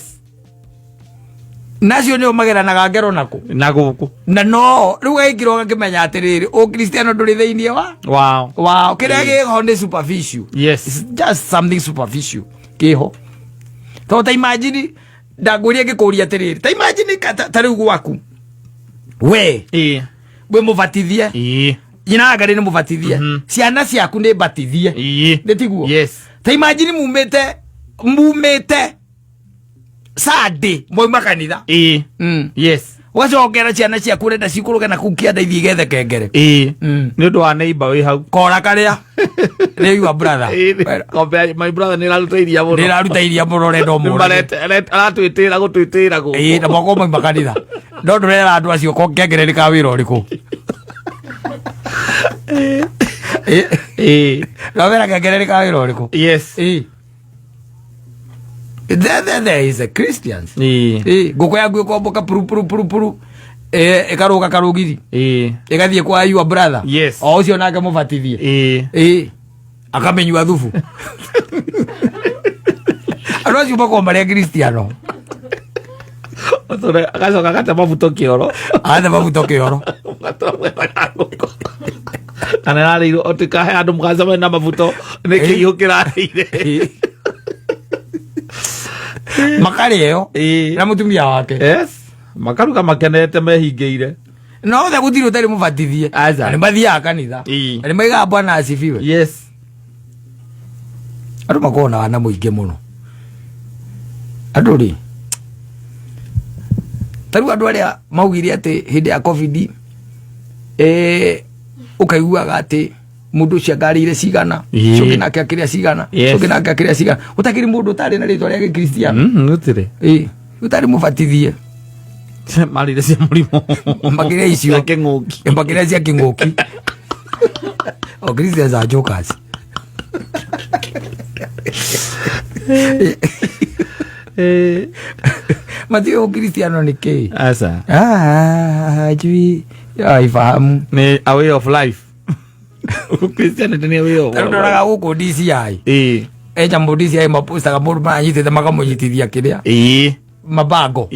Nacio nĩo mageranaga ngero nakũ? Na gũkũ. Na no rĩu gaikira ũgakĩmenya atĩrĩrĩ, ũkristiano ndũrĩ thĩinĩ wa wao. Kĩrĩa kĩho nĩ superficial. It's just something superficial kĩho, tondũ ta imagine ndangũria ngĩkũria atĩrĩrĩ, ta imagine ta rĩu gwaku we wĩ mũbatithie, nyina wa Ngai nĩ mũbatithie, ciana ciaku nĩ batithie, nĩ tiguo? Yes. Ta imagine mumĩte Sunday, mwauma kanitha, ũgacokera ciana ciaku ũrenda cikũrũke na kũu kĩanda ithiĩ igethe kengere. Nĩ ũndũ wa neighbor wĩ hau. Kora karĩa nĩ your brother. Ng'ombe ya my brother nĩ ĩraruta iria mũno. Nĩ ĩraruta iria mũno, ũrenda ũmũrage. Aratwĩtĩra gũtwĩtĩra gũkũ. Ĩĩ, na mwaka mauma kanitha no ndũrera andũ acio ko kengere nĩ ka wĩra ũrĩkũ? Ĩĩ. Ndwamera kengere nĩ ka wĩra ũrĩkũ? Yes. Ĩĩ. There is a Christians. Ĩĩ, ngũkũ yaku ĩkomboka puru puru puru puru, ĩkarũga karũgiri, ĩgathiĩ kwa your brother, o ũcio nake mũbatithie, ĩĩ, akamenyua thubu. Andũ acio makoragwo marĩ akristiano. Agacoka agate mabuto kĩoro. Agathe mabuto kĩoro. Kana ĩrarĩirwo ũtikahe andũ mũgacemania na mabuto nĩ kĩihũ kĩrarĩire. Ĩĩ. Makarĩo na mũtumia wake. Yes, makaruga makenete mehingĩire. Na othe gũtirĩ ũtarĩ mũbatithie. Aca. Na nĩ mathiaga kanitha. Na nĩ maigaga Bwana asifiwe. Andũ makoragwo na wana mũingĩ mũno andũ rĩ. Ta rĩu andũ arĩa maugire atĩ hĩndĩ ya COVID, ũkaiguaga atĩ mũndũ ũcio angarĩire cigana, ũcio ũngĩ nake akĩrĩa cigana, ũcio ũngĩ nake akĩrĩa cigana, gũtakĩrĩ mũndũ ũtarĩ na rĩtwa rĩa gĩkristiano. Gũtirĩ. Ĩĩ, ũtarĩ mũbatithie. Marĩire cia mũrimũ. Makĩrĩa icio. Cia kĩng'ũki. Makĩrĩa cia kĩng'ũki. O Christians are jokers. Matiũĩ ũkristiano nĩ kĩĩ. Aca. Ah, hajui aifahamu. Nĩ a way of life. Christianity nĩ a way of Tarĩu ndoraga gũkũ DCI, enyamũ DCI mapostaga mũndũ maranyitĩte makamũnyitithia kĩrĩa, mabango.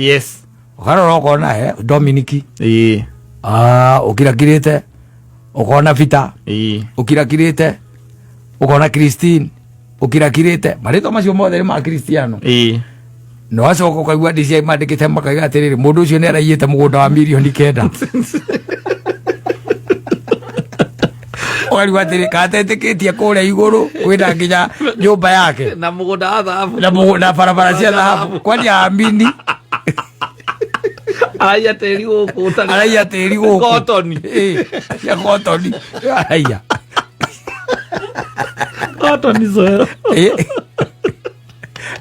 Ũkarora ũkona he Dominiki, ah, ũkirakirĩte ũkona Peter, ũkirakirĩte ũkona Christine, ũkirakirĩte. Marĩtwa macio mothe nĩ ma Kristiano. Na wacoka ũkaigua DCI mandĩkĩte makaiga atĩrĩrĩ, mũndũ ũcio nĩ araiyĩte mũgũnda wa 9,000,000. Ũkarigwo atĩrĩ, katetĩkĩtie kũrĩa igũrũ kwĩna nginya nyũmba yake na mũgũnda wa thahabu na na barabara cia thahabu, kwani amini? Araiya tĩri gũkũ ũtarĩ Araiya tĩri gũkũ. Kotoni. Ĩĩ, cia kotoni araiya. Kotoni soil. Ĩĩ.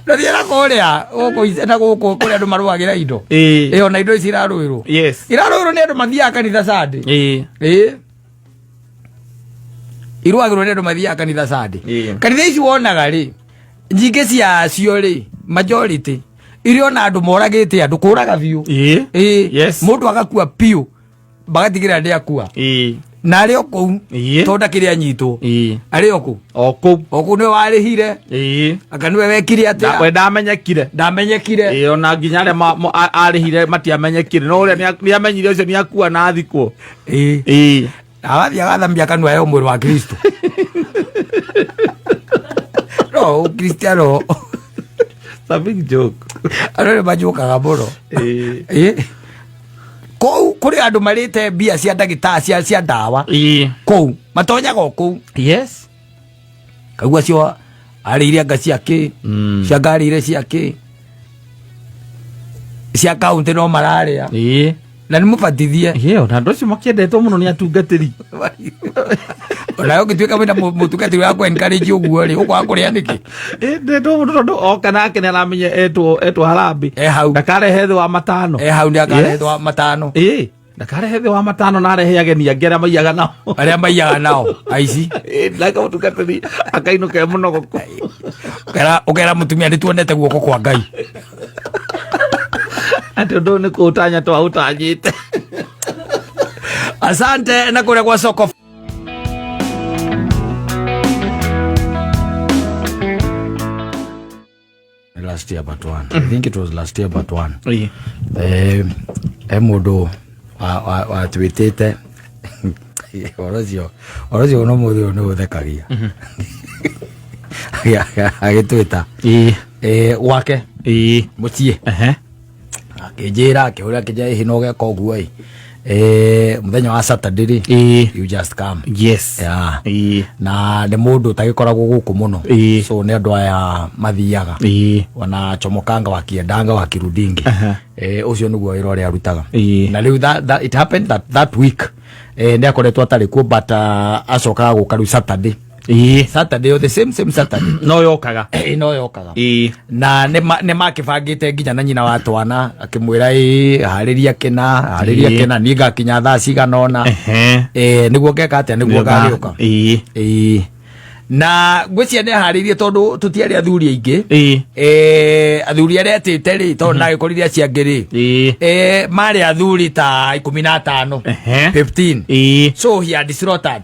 Ndathiĩ na kũrĩa gũkũ na gũkũ kũrĩa andũ marũagĩra indo. Ĩĩ, ona indo ici irarũĩrwo, irarũĩrwo nĩ andũ mathiaga kanitha Sunday. Ĩĩ, irũagĩrwo nĩ andũ mathiaga kanitha Sunday. Kanitha ici wonaga rĩ, nyingĩ ciacio rĩ, majority irĩ ona andũ moragĩte andũ kũraga biũ. Ĩĩ. Mũndũ agakua biũ, bagatigĩrĩra ndĩ akua, na arĩ o kũu, tondũ ndakĩrĩ anyitwo, arĩ o kũu. O kũu. O kũu nĩwe warĩhire, anga nĩwe wekire atĩa. We ndamenyekire. Ndamenyekire. Ĩĩ, ona nginya arĩa arĩhire matiamenyekire, no ũrĩa nĩamenyire ũcio nĩakua na athikwo. Ĩĩ. Agathiĩ agathamia kanua ya mwĩrĩ wa Kristo. No Kristiano. It's a big joke. Andũ nĩ manjũkaga mũno. Ĩĩ. Kũu kũrĩ andũ marĩte mbia cia ndagĩtarĩ, cia ndawa. Kũu matonyaga o kũu. Kaigua acio arĩire anga cia kĩ, cia ngarĩire cia kĩ, cia kaunti no mararĩa, na nĩ mũbatithie. Ĩĩ, ona andũ acio makĩendetwo mũno nĩ atungatĩri. Onawe ũngĩtuĩka wĩna mũtungatĩri wa kũ encourage ũguo rĩ, ũkwaga kũrĩa nĩkĩ? Ndetwo mũno tondũ oka nake nĩ aramenya etwo harambĩ. E hau. Ndakarehe thĩ wa matano. E hau nĩ akarehwo matano. Ndakarehe thĩ wa matano na arehe ageni angĩ arĩa maiyaga nao. Arĩa maiyaga nao aici. Nake mũtungatĩri akainũka e mũnogoku. Ũkera mũtumia nĩ tuonete guoko kwa Ngai. Atĩ ũndũ ũyũ nĩ kũũtanya twaũtanyĩte. Asante na kũrĩa gwa soko. Last year but one. I think it was last year but one. He mũndũ watwĩtĩte ũhoro ũcio no mũthĩ ũyũ nĩ ũthekagia agĩtwĩta gwake mũciĩ, akĩnjĩra, akĩhũra, akĩnjĩra, ĩhĩ no geka ũguo ĩ mũthenya wa Saturday rĩ, you just come. Yeah. Na nĩ mũndũ ũtagĩkoragwo gũkũ mũno, so nĩ andũ aya mathiaga wanachomokanga wakiendanga wakirudingi. Ũcio nĩguo wĩra ũrĩa arutaga. Na rĩu it happened that week nĩ akoretwo atarĩ kuo, but acokaga gũka rĩu Saturday. Saturday o the same same Saturday. No yokaga. No yokaga. Na nĩ makĩbangĩte nginya na nyina wa twana, akĩmwĩra, ĩ harĩria kĩna, harĩria kĩna, niĩ ngakinya thaa cigana ũna. Nĩguo ngeka atĩa, nĩguo ngagĩũka. Ĩĩ. Na ngwĩciria nĩ aharĩirie tondũ tũtiarĩ athuri aingĩ. Athuri arĩa etĩte rĩ, tondũ ndagĩkorire acio angĩ rĩ, marĩ athuri ta 15. 15. So he had slaughtered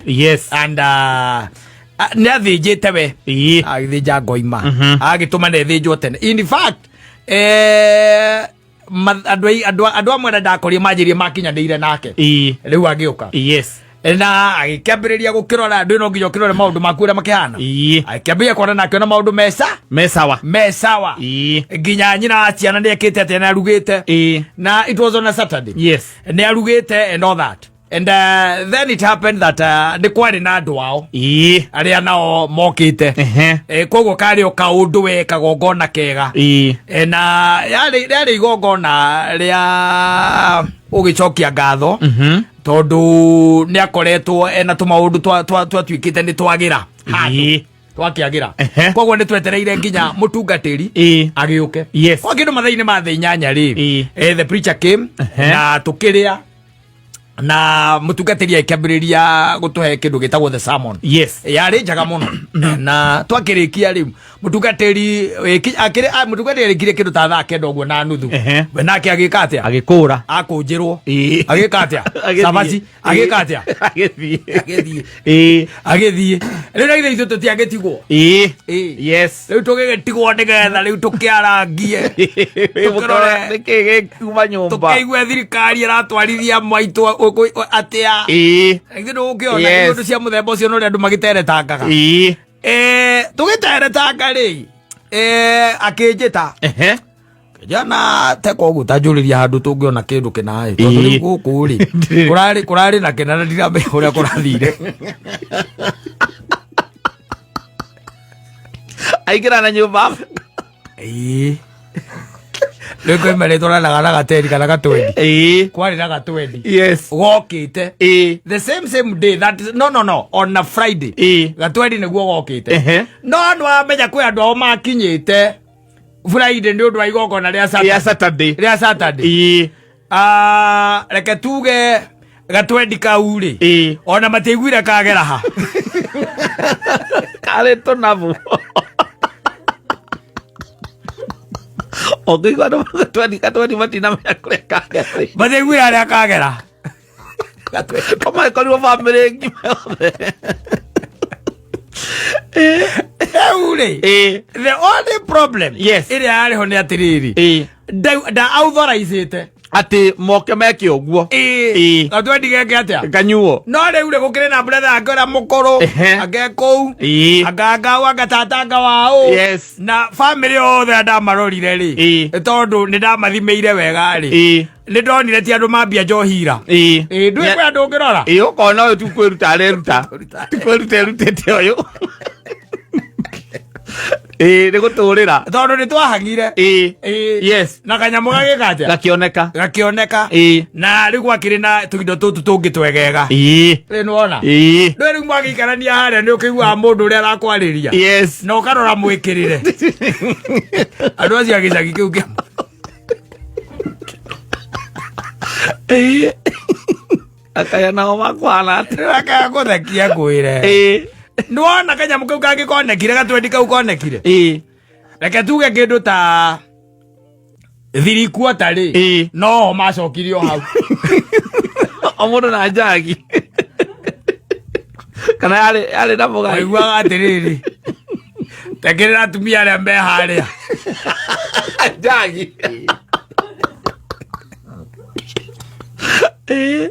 and nĩ athĩnjĩte we, agĩthĩnja ngoima, agĩtũma na ĩthĩnjwo tene. In fact, andũ amwe arĩa ndakorire manjĩrie makinyanĩire nake rĩu agĩũka na agĩkĩambĩrĩria gũkĩrora. Ndũ no nginya ũkĩrore maũndũ maku ũrĩa makĩhana. Agĩkĩambĩrĩria kuona na akĩona maũndũ mesa Me sawa. Me sawa. Nginya nyina wa ciana nĩ ekĩte atĩa, nĩ arugĩte. Na it was on a Saturday. Nĩ arugĩte and all that, and then it happened that nĩ kwarĩ na andũ ao arĩa nao mokĩte. Koguo karĩ o kaũndũ we kagongona kega. Na yarĩ igongona rĩa ũgĩcokia ngatho tondũ nĩ akoretwo ena tũmaũndũ twatuĩkĩte nĩ twagĩra handũ, twakĩagĩra. Koguo nĩ twetereire nginya mũtungatĩri agĩũke kwa kĩndũ mathaa-inĩ ma thaa 8 rĩ. The preacher came na tũkĩrĩa, na mũtungatĩri akĩambĩrĩria gũtũhe kĩndũ gĩtagwo the sermon. Yarĩ njega mũno, na twakĩrĩkia rĩu mũtungatĩri mũtungatĩri arĩkirie kĩndũ ta thaa 9 ũguo na nuthu. We nake agĩka atĩa? Agĩkũra. Akũnjĩrwo. Agĩka atĩa? Agĩthiĩ. Cabaci agĩka atĩa? Agĩthiĩ. Agĩthiĩ. Agĩthiĩ. Rĩu na ithe ithuĩ tũtiagĩtigwo. Rĩu tũgĩgĩtigwo nĩgetha rĩu tũkĩarangie, tũkĩrore. Nĩkĩ gĩkiuma nyũmba? Tũkĩigue thirikari ĩratwarithia maitũ atĩa. Ithuĩ ndũgũkĩona iũndũ cia mũthemba ũcio nĩ ũrĩa andũ magĩteretangaga. Tũgĩteretanga rĩ, akĩnjĩta, kijana, teka ũguo tanjũrĩria handũ tũngĩona kĩndũ kĩnaĩ, tondũ rĩu gũkũ rĩ kũrarĩ na kĩna na ndiramenya ũrĩa kũrathire. Aingĩra na nyũmba. Ĩĩ, rĩu kwĩ marĩtwaranaga na gateri kana gatwendi. Kwarĩ na gatwendi gokĩte the same same day that is, no, on a Friday. Gatwendi nĩguo gokĩte. No nĩwamenya kwĩ andũ ao makinyĩte Friday nĩ ũndũ wa igongona rĩa Rĩa Saturday. Saturday. Rĩa Saturday. Ah, reke tuge gatwendi kau rĩ, ona matiaiguire kagera ha. Karĩ tũnabu ũngĩigua andũ gatwendi gatwendi matinamenya kũrĩa kagera. Matiaiguire harĩa kagera. Komakorirwo bamĩrĩ ngima yothe. Rĩu rĩ, the only problem ĩrĩa yarĩ ho nĩ atĩrĩrĩ, nda authorizĩte atĩ moke meke ũguo. Gatwendi geke atĩa? Kanyuo. No rĩu rĩ, gũkĩrĩ na brother yake ũrĩa mũkũrũ ake kũu, angangau angatatanga wao na famĩlĩ yothe ndamarorire rĩ, tondũ nĩ ndamathimĩire wega rĩ, nĩ ndonire ti andũ mambia njohira. Ndũĩ kwĩ andũ ũngĩrora. Ĩĩ, ũkona ũyũ ti kwĩruta areruta, ti kwĩruta erutĩte ũyũ, ĩĩ, nĩ gũtũrĩra. Tondũ nĩ twahang'ire. Na kanyamũ gagĩka atĩa? Gakĩoneka. Gakĩoneka. Na rĩu gwakĩrĩ na tũindo tũtũ tũngĩ twegega. Rĩ nĩwona, ndũĩ rĩu mwagĩikarania harĩa nĩ ũkĩiguaga mũndũ ũrĩa arakwarĩria na ũkarora mwĩkĩrĩre andũ acio a gĩcagi kĩu kĩa. Akaya nao makwana atĩa? Reke ngũthekie ngwĩre. Ĩĩ. Nĩwona kanyamũ kau kangĩ konekire gatwendi kau konekire. Ĩĩ. Reke tuge kĩndũ ta thirikuota rĩ. Ĩĩ. No macokirio hau. O mũndũ na njagi. Kana yarĩ yarĩ na mũgai. Waiguaga atĩrĩrĩ. Tekĩrĩra atumia arĩa me harĩa. Njagi. Ĩĩ.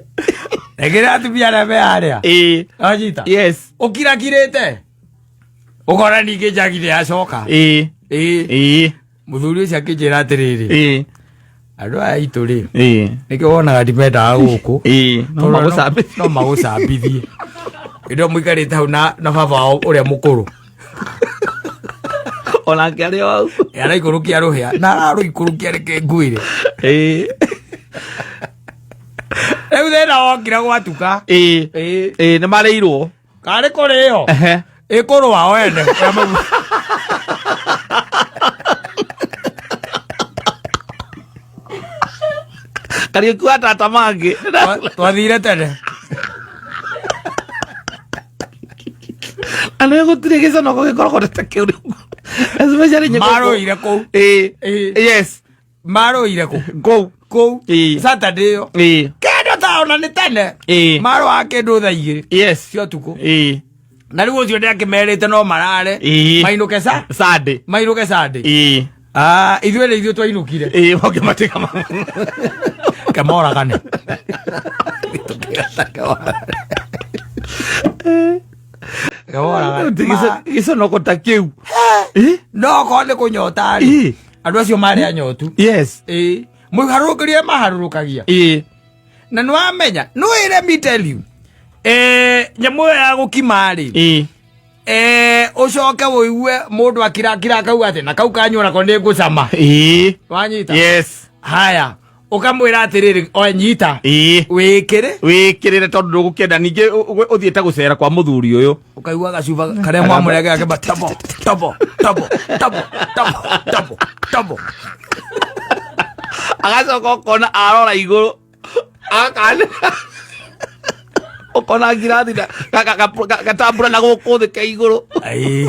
Tekĩrĩra atumia arĩa me harĩa. Ĩĩ. Wanyita? Yes. Ũkirakirĩte. Ũkona ningĩ njagi nĩ yacoka. Ĩĩ. Ĩĩ. Ĩĩ. Mũthuri ũcio akĩnjĩra atĩrĩrĩ. Ĩĩ. Andũ aya aitũ rĩ. Ĩĩ. Nĩkĩo wonaga ndimendaga gũkũ. Ĩĩ. No Tondũ magũcambithie. no magũcambithie. Hĩndĩ ĩyo mũikarĩte hau na na baba wao ũrĩa mũkũrũ. Onake arĩ o hau. Araikũrũkia rũhĩa na ararũikũrũkia reke ngwĩre. Ĩĩ. Rĩu thĩna wokire gwatuka. Ĩĩ. Ĩĩ. Ĩĩ nĩ marĩirwo. Karĩ kũrĩo. Ehe. Ĩkũrũa o ene. Kariũki wa tata mangĩ. Twathire tene. Andũ gũtirĩ gĩconoko gĩkoragwo ta kĩu rĩu. Especially nyĩmbo. Marũire kũu. Ĩĩ. Ĩĩ. Yes. Marũire kũ? Kũu. Kũu. Ĩĩ. Saturday ĩyo. Ĩĩ. Kĩndũ ta ona nĩ tene. Ĩĩ. Marũaga kĩndũ thaa igĩrĩ. Yes. Cia ũtukũ. Ĩĩ. Na rĩu ũcio nĩakĩmerĩte no marare. Ĩĩ. Mainũke sa? Sunday. Mainũke Sunday. Ĩĩ. Ah, ithuĩ nĩ ithuĩ twainũkire. Ĩĩ moke matiga ma. Kemoragane. Kemoragane. Gĩconoko ta kĩu. Ĩĩ. No korwo nĩ kũnyota rĩ. Ĩĩ. Andũ acio marĩ anyotu. Yes. Ĩĩ. Mũharũrũkĩrie maharũrũkagia. Ĩĩ. Na nĩ wamenya, no let me tell you. Eh, nyamũ ĩyo ya gũkima rĩ. Ĩĩ. Eh, ũcoke ũigue mũndũ akirakira akauga atĩ na kau kanyua nako nĩ ngũcama. Ĩĩ. Wanyita? Yes. Haya, ũkamwĩra atĩrĩrĩ, oe nyita. Ĩĩ. Wĩkĩre. Wĩkĩrĩre tondũ ndũgũkĩenda ningĩ ũthiĩte gũcera kwa mũthuri ũyũ. Ũkaigua gacuba karĩa mwamũrege akĩmba tobo tobo tobo tobo tobo tobo tobo. Agacoka ũkona arora igũrũ. Akana. Ũkona ngirathi na gatambura na gũkũ thĩ ke igũrũ. Ai.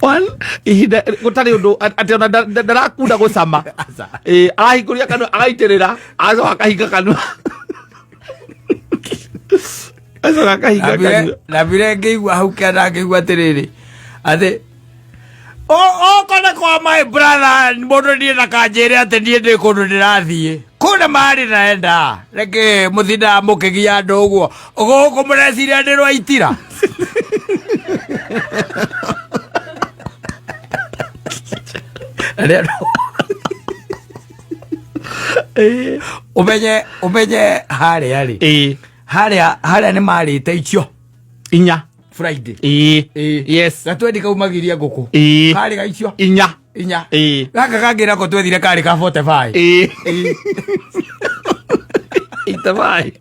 One, ihinda gũtarĩ ũndũ atĩ ona ndarakunda gũcama. Aca. Ĩĩ, arahingũria kanua agaitĩrĩra agacoka akahinga kanua. Agacoka akahinga kanua. Ndambire ngĩigua hau kĩanda ngĩigua atĩrĩrĩ atĩ okone kwa my brother mũndũ niĩ ndakanjĩre atĩ niĩ ndĩ kũndũ ndĩrathiĩ kũna marĩ naenda reke mũtindaga mũkĩgia andũ ũguo gũkũ mũreciria ndĩ rwaitira. Ũmenye ũmenye harĩa rĩ. Ĩĩ. Harĩa harĩa nĩ marĩte icio. Inya. Friday. Ĩĩ. Ĩĩ. Yes. Gatwendi kaumagiria ngũkũ. Ĩĩ. Karĩ ga icio. Inya. Inya. Ĩĩ. Gaka kangĩ nako twethire karĩ ka 45. Ĩĩ. Itabai.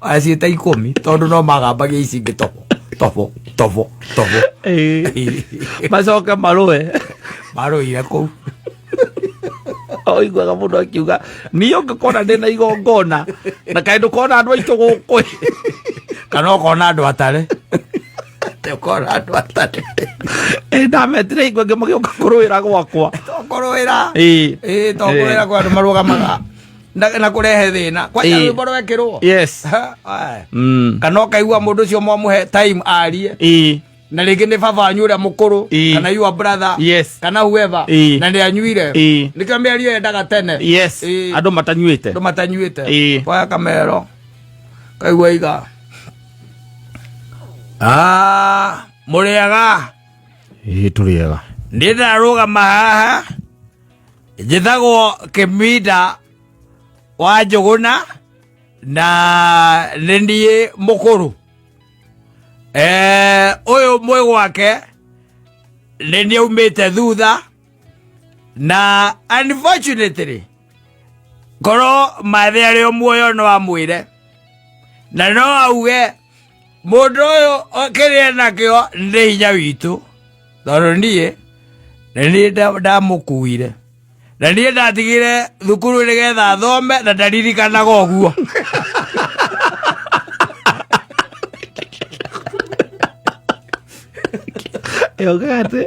Aciĩta ikũmi tondũ no magambagia ici ingĩ tobo tobo tobo tobo. Ĩĩ. Macoke marũe. Marũire kũu. Oiguaga mũndũ akiuga niĩ ũngĩkona ndĩ na igongona na kaĩ ndũkona andũ aitũ gũkũ. Kana ũkona andũ atare. Ũkona andũ atare. Ĩ ndametire hingo ĩngĩ magĩũka kũrũĩra gwakwa. Tokũrũĩra. Ĩĩ. Ĩĩ tokũrũĩra kwa andũ marũgamaga na kũrehe thĩna. Kwanja Ĩĩ. rwĩmbo rwekĩrwo. Yes. Ha, aye. Kana ũkaigua mũndũ ũcio mwamũhe time arie. Ĩĩ. Na rĩngĩ nĩ baba wanyu ũrĩa mũkũrũ. Ĩĩ. Kana your brother. Yes. Kana whoever. Ĩĩ. Na nĩ anyuire. Ĩĩ. Nĩkĩo mĩario yendaga tene. Yes. Ĩĩ. Andũ matanyuĩte. Andũ matanyuĩte. Ĩĩ. Oya kamero. Kaigua iga. Ah, mũrĩaga. Ĩĩ tũrĩega. Niĩ ndarũgama haha njĩtagwo Kĩminda wa Njũgũna na nĩ niĩ mũkũrũ. Ũyũ mwĩ gwake nĩ niĩ aumĩte thutha na unfortunately korwo mathe arĩ o muoyo no amwĩre na no auge mũndũ ũyũ kĩrĩa nakĩo nĩ hinya witũ tondũ niĩ nĩ niĩ ndamũkuire. Na niĩ ndatigire thukuru nĩgetha thome na ndaririkanaga ũguo. Yoga atĩ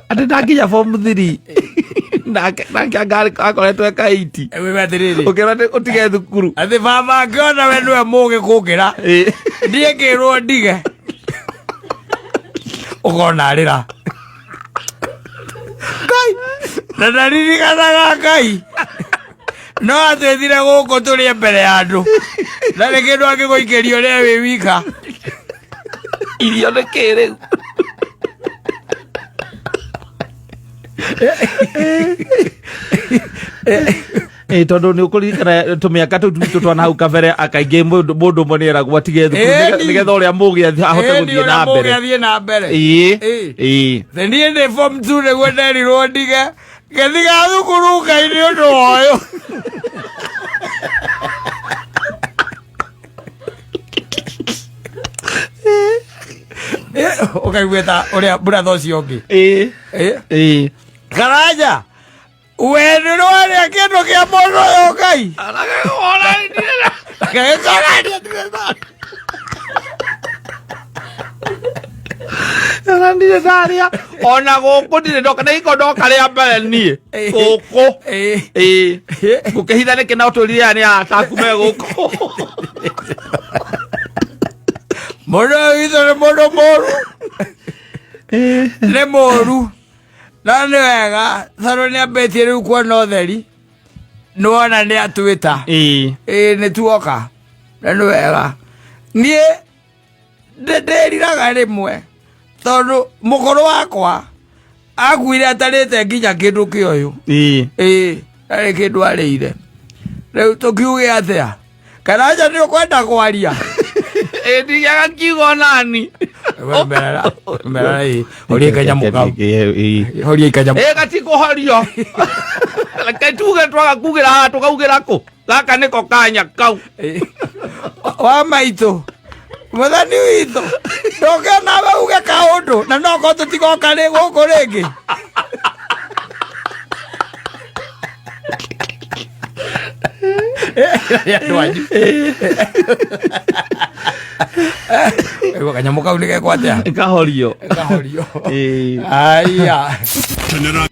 atĩ ndakinya form 3 nake nake anga akoretwo eka 8. Wĩwe atĩrĩrĩ. Ũkĩrwo atĩ ũtige thukuru. Atĩ baba angĩona we nĩwe mũgĩ kũngĩra. Ĩĩ. Niĩ ngĩrwo ndige. Ũkona arĩra. Ngai. Na ndaririkanaga Ngai. No atwĩthire gũkũ tũrĩe mbere ya andũ. Na nĩ kĩndũ angĩgũikĩria ũrĩa wĩ wika. Irio nĩ kĩ rĩu? Ĩ tondũ nĩ ũkũririkana tũmĩaka tũu twitũ twa na hau kabere akaingĩ mũndũ mũndũ ũmwe nĩ eragwo atige thukuru Ĩni. nĩgetha ũrĩa mũgĩ ahote Ĩni, gũthiĩ ũrĩa na mũgĩ mbere. athiĩ na mbere. Ĩĩ. Ĩĩ. Ĩĩ. The niĩ ndĩ form 2 nĩguo nderirwo ndige ngĩtiga thukuru Ngai nĩ ũndũ wa ũyũ. Ũkaigua ta ũrĩa buratha ũcio ũngĩ. Ĩĩ. Ĩĩ. Ĩĩ. Karanja we nĩ ũrarĩa kĩndũ kĩa mũndũ ũyũ Ngai. Ona ndirĩ ndarĩa ona gũkũ ndirĩ ndoka na iko ndoka rĩa mbere niĩ gũkũ. Ĩĩ. Ĩĩ. Ngũkĩhitha nĩkĩ na ũtũrire aya nĩ ataku me gũkũ. Mũndũ ũyũ witũ nĩ mũndũ mũru. Nĩ mũru. No nĩ wega tondũ nĩ ambĩtie rĩu kuona ũtheri. Nĩwona nĩ atwĩta. Ĩĩ. Ĩĩ nĩ tuoka. Na nĩ wega. Niĩ ndĩriraga rĩmwe tondũ mũkũrũ wakwa akuire atarĩte nginya kĩndũ kĩa ũyũ. Ĩĩ. Ĩĩ ndarĩ kĩndũ arĩire. Rĩu tũkiuge atĩa? Karanja nĩ ũkwenda kwaria? Ĩĩ ndigiaga kiugo nani. Merara, merara ĩĩ. Horia kanyamũ kau. Ĩĩ. Horia kanyamũ. Ĩĩ gatikũhorio. Reke tuge twaga kugĩra haha tũkaugĩra kũ? Gaka nĩko kanya kau. Ĩĩ. Wa maitũ. Mũthani witũ. Ndũke nawe uge kaũndũ na no korwo tũtigoka rĩ gũkũ rĩngĩ. Andũ anyu. Ĩgua kanyamũ kau nĩ gekwo atĩa? Kahorio. Kahorio. Ĩĩ. Aya. Kenera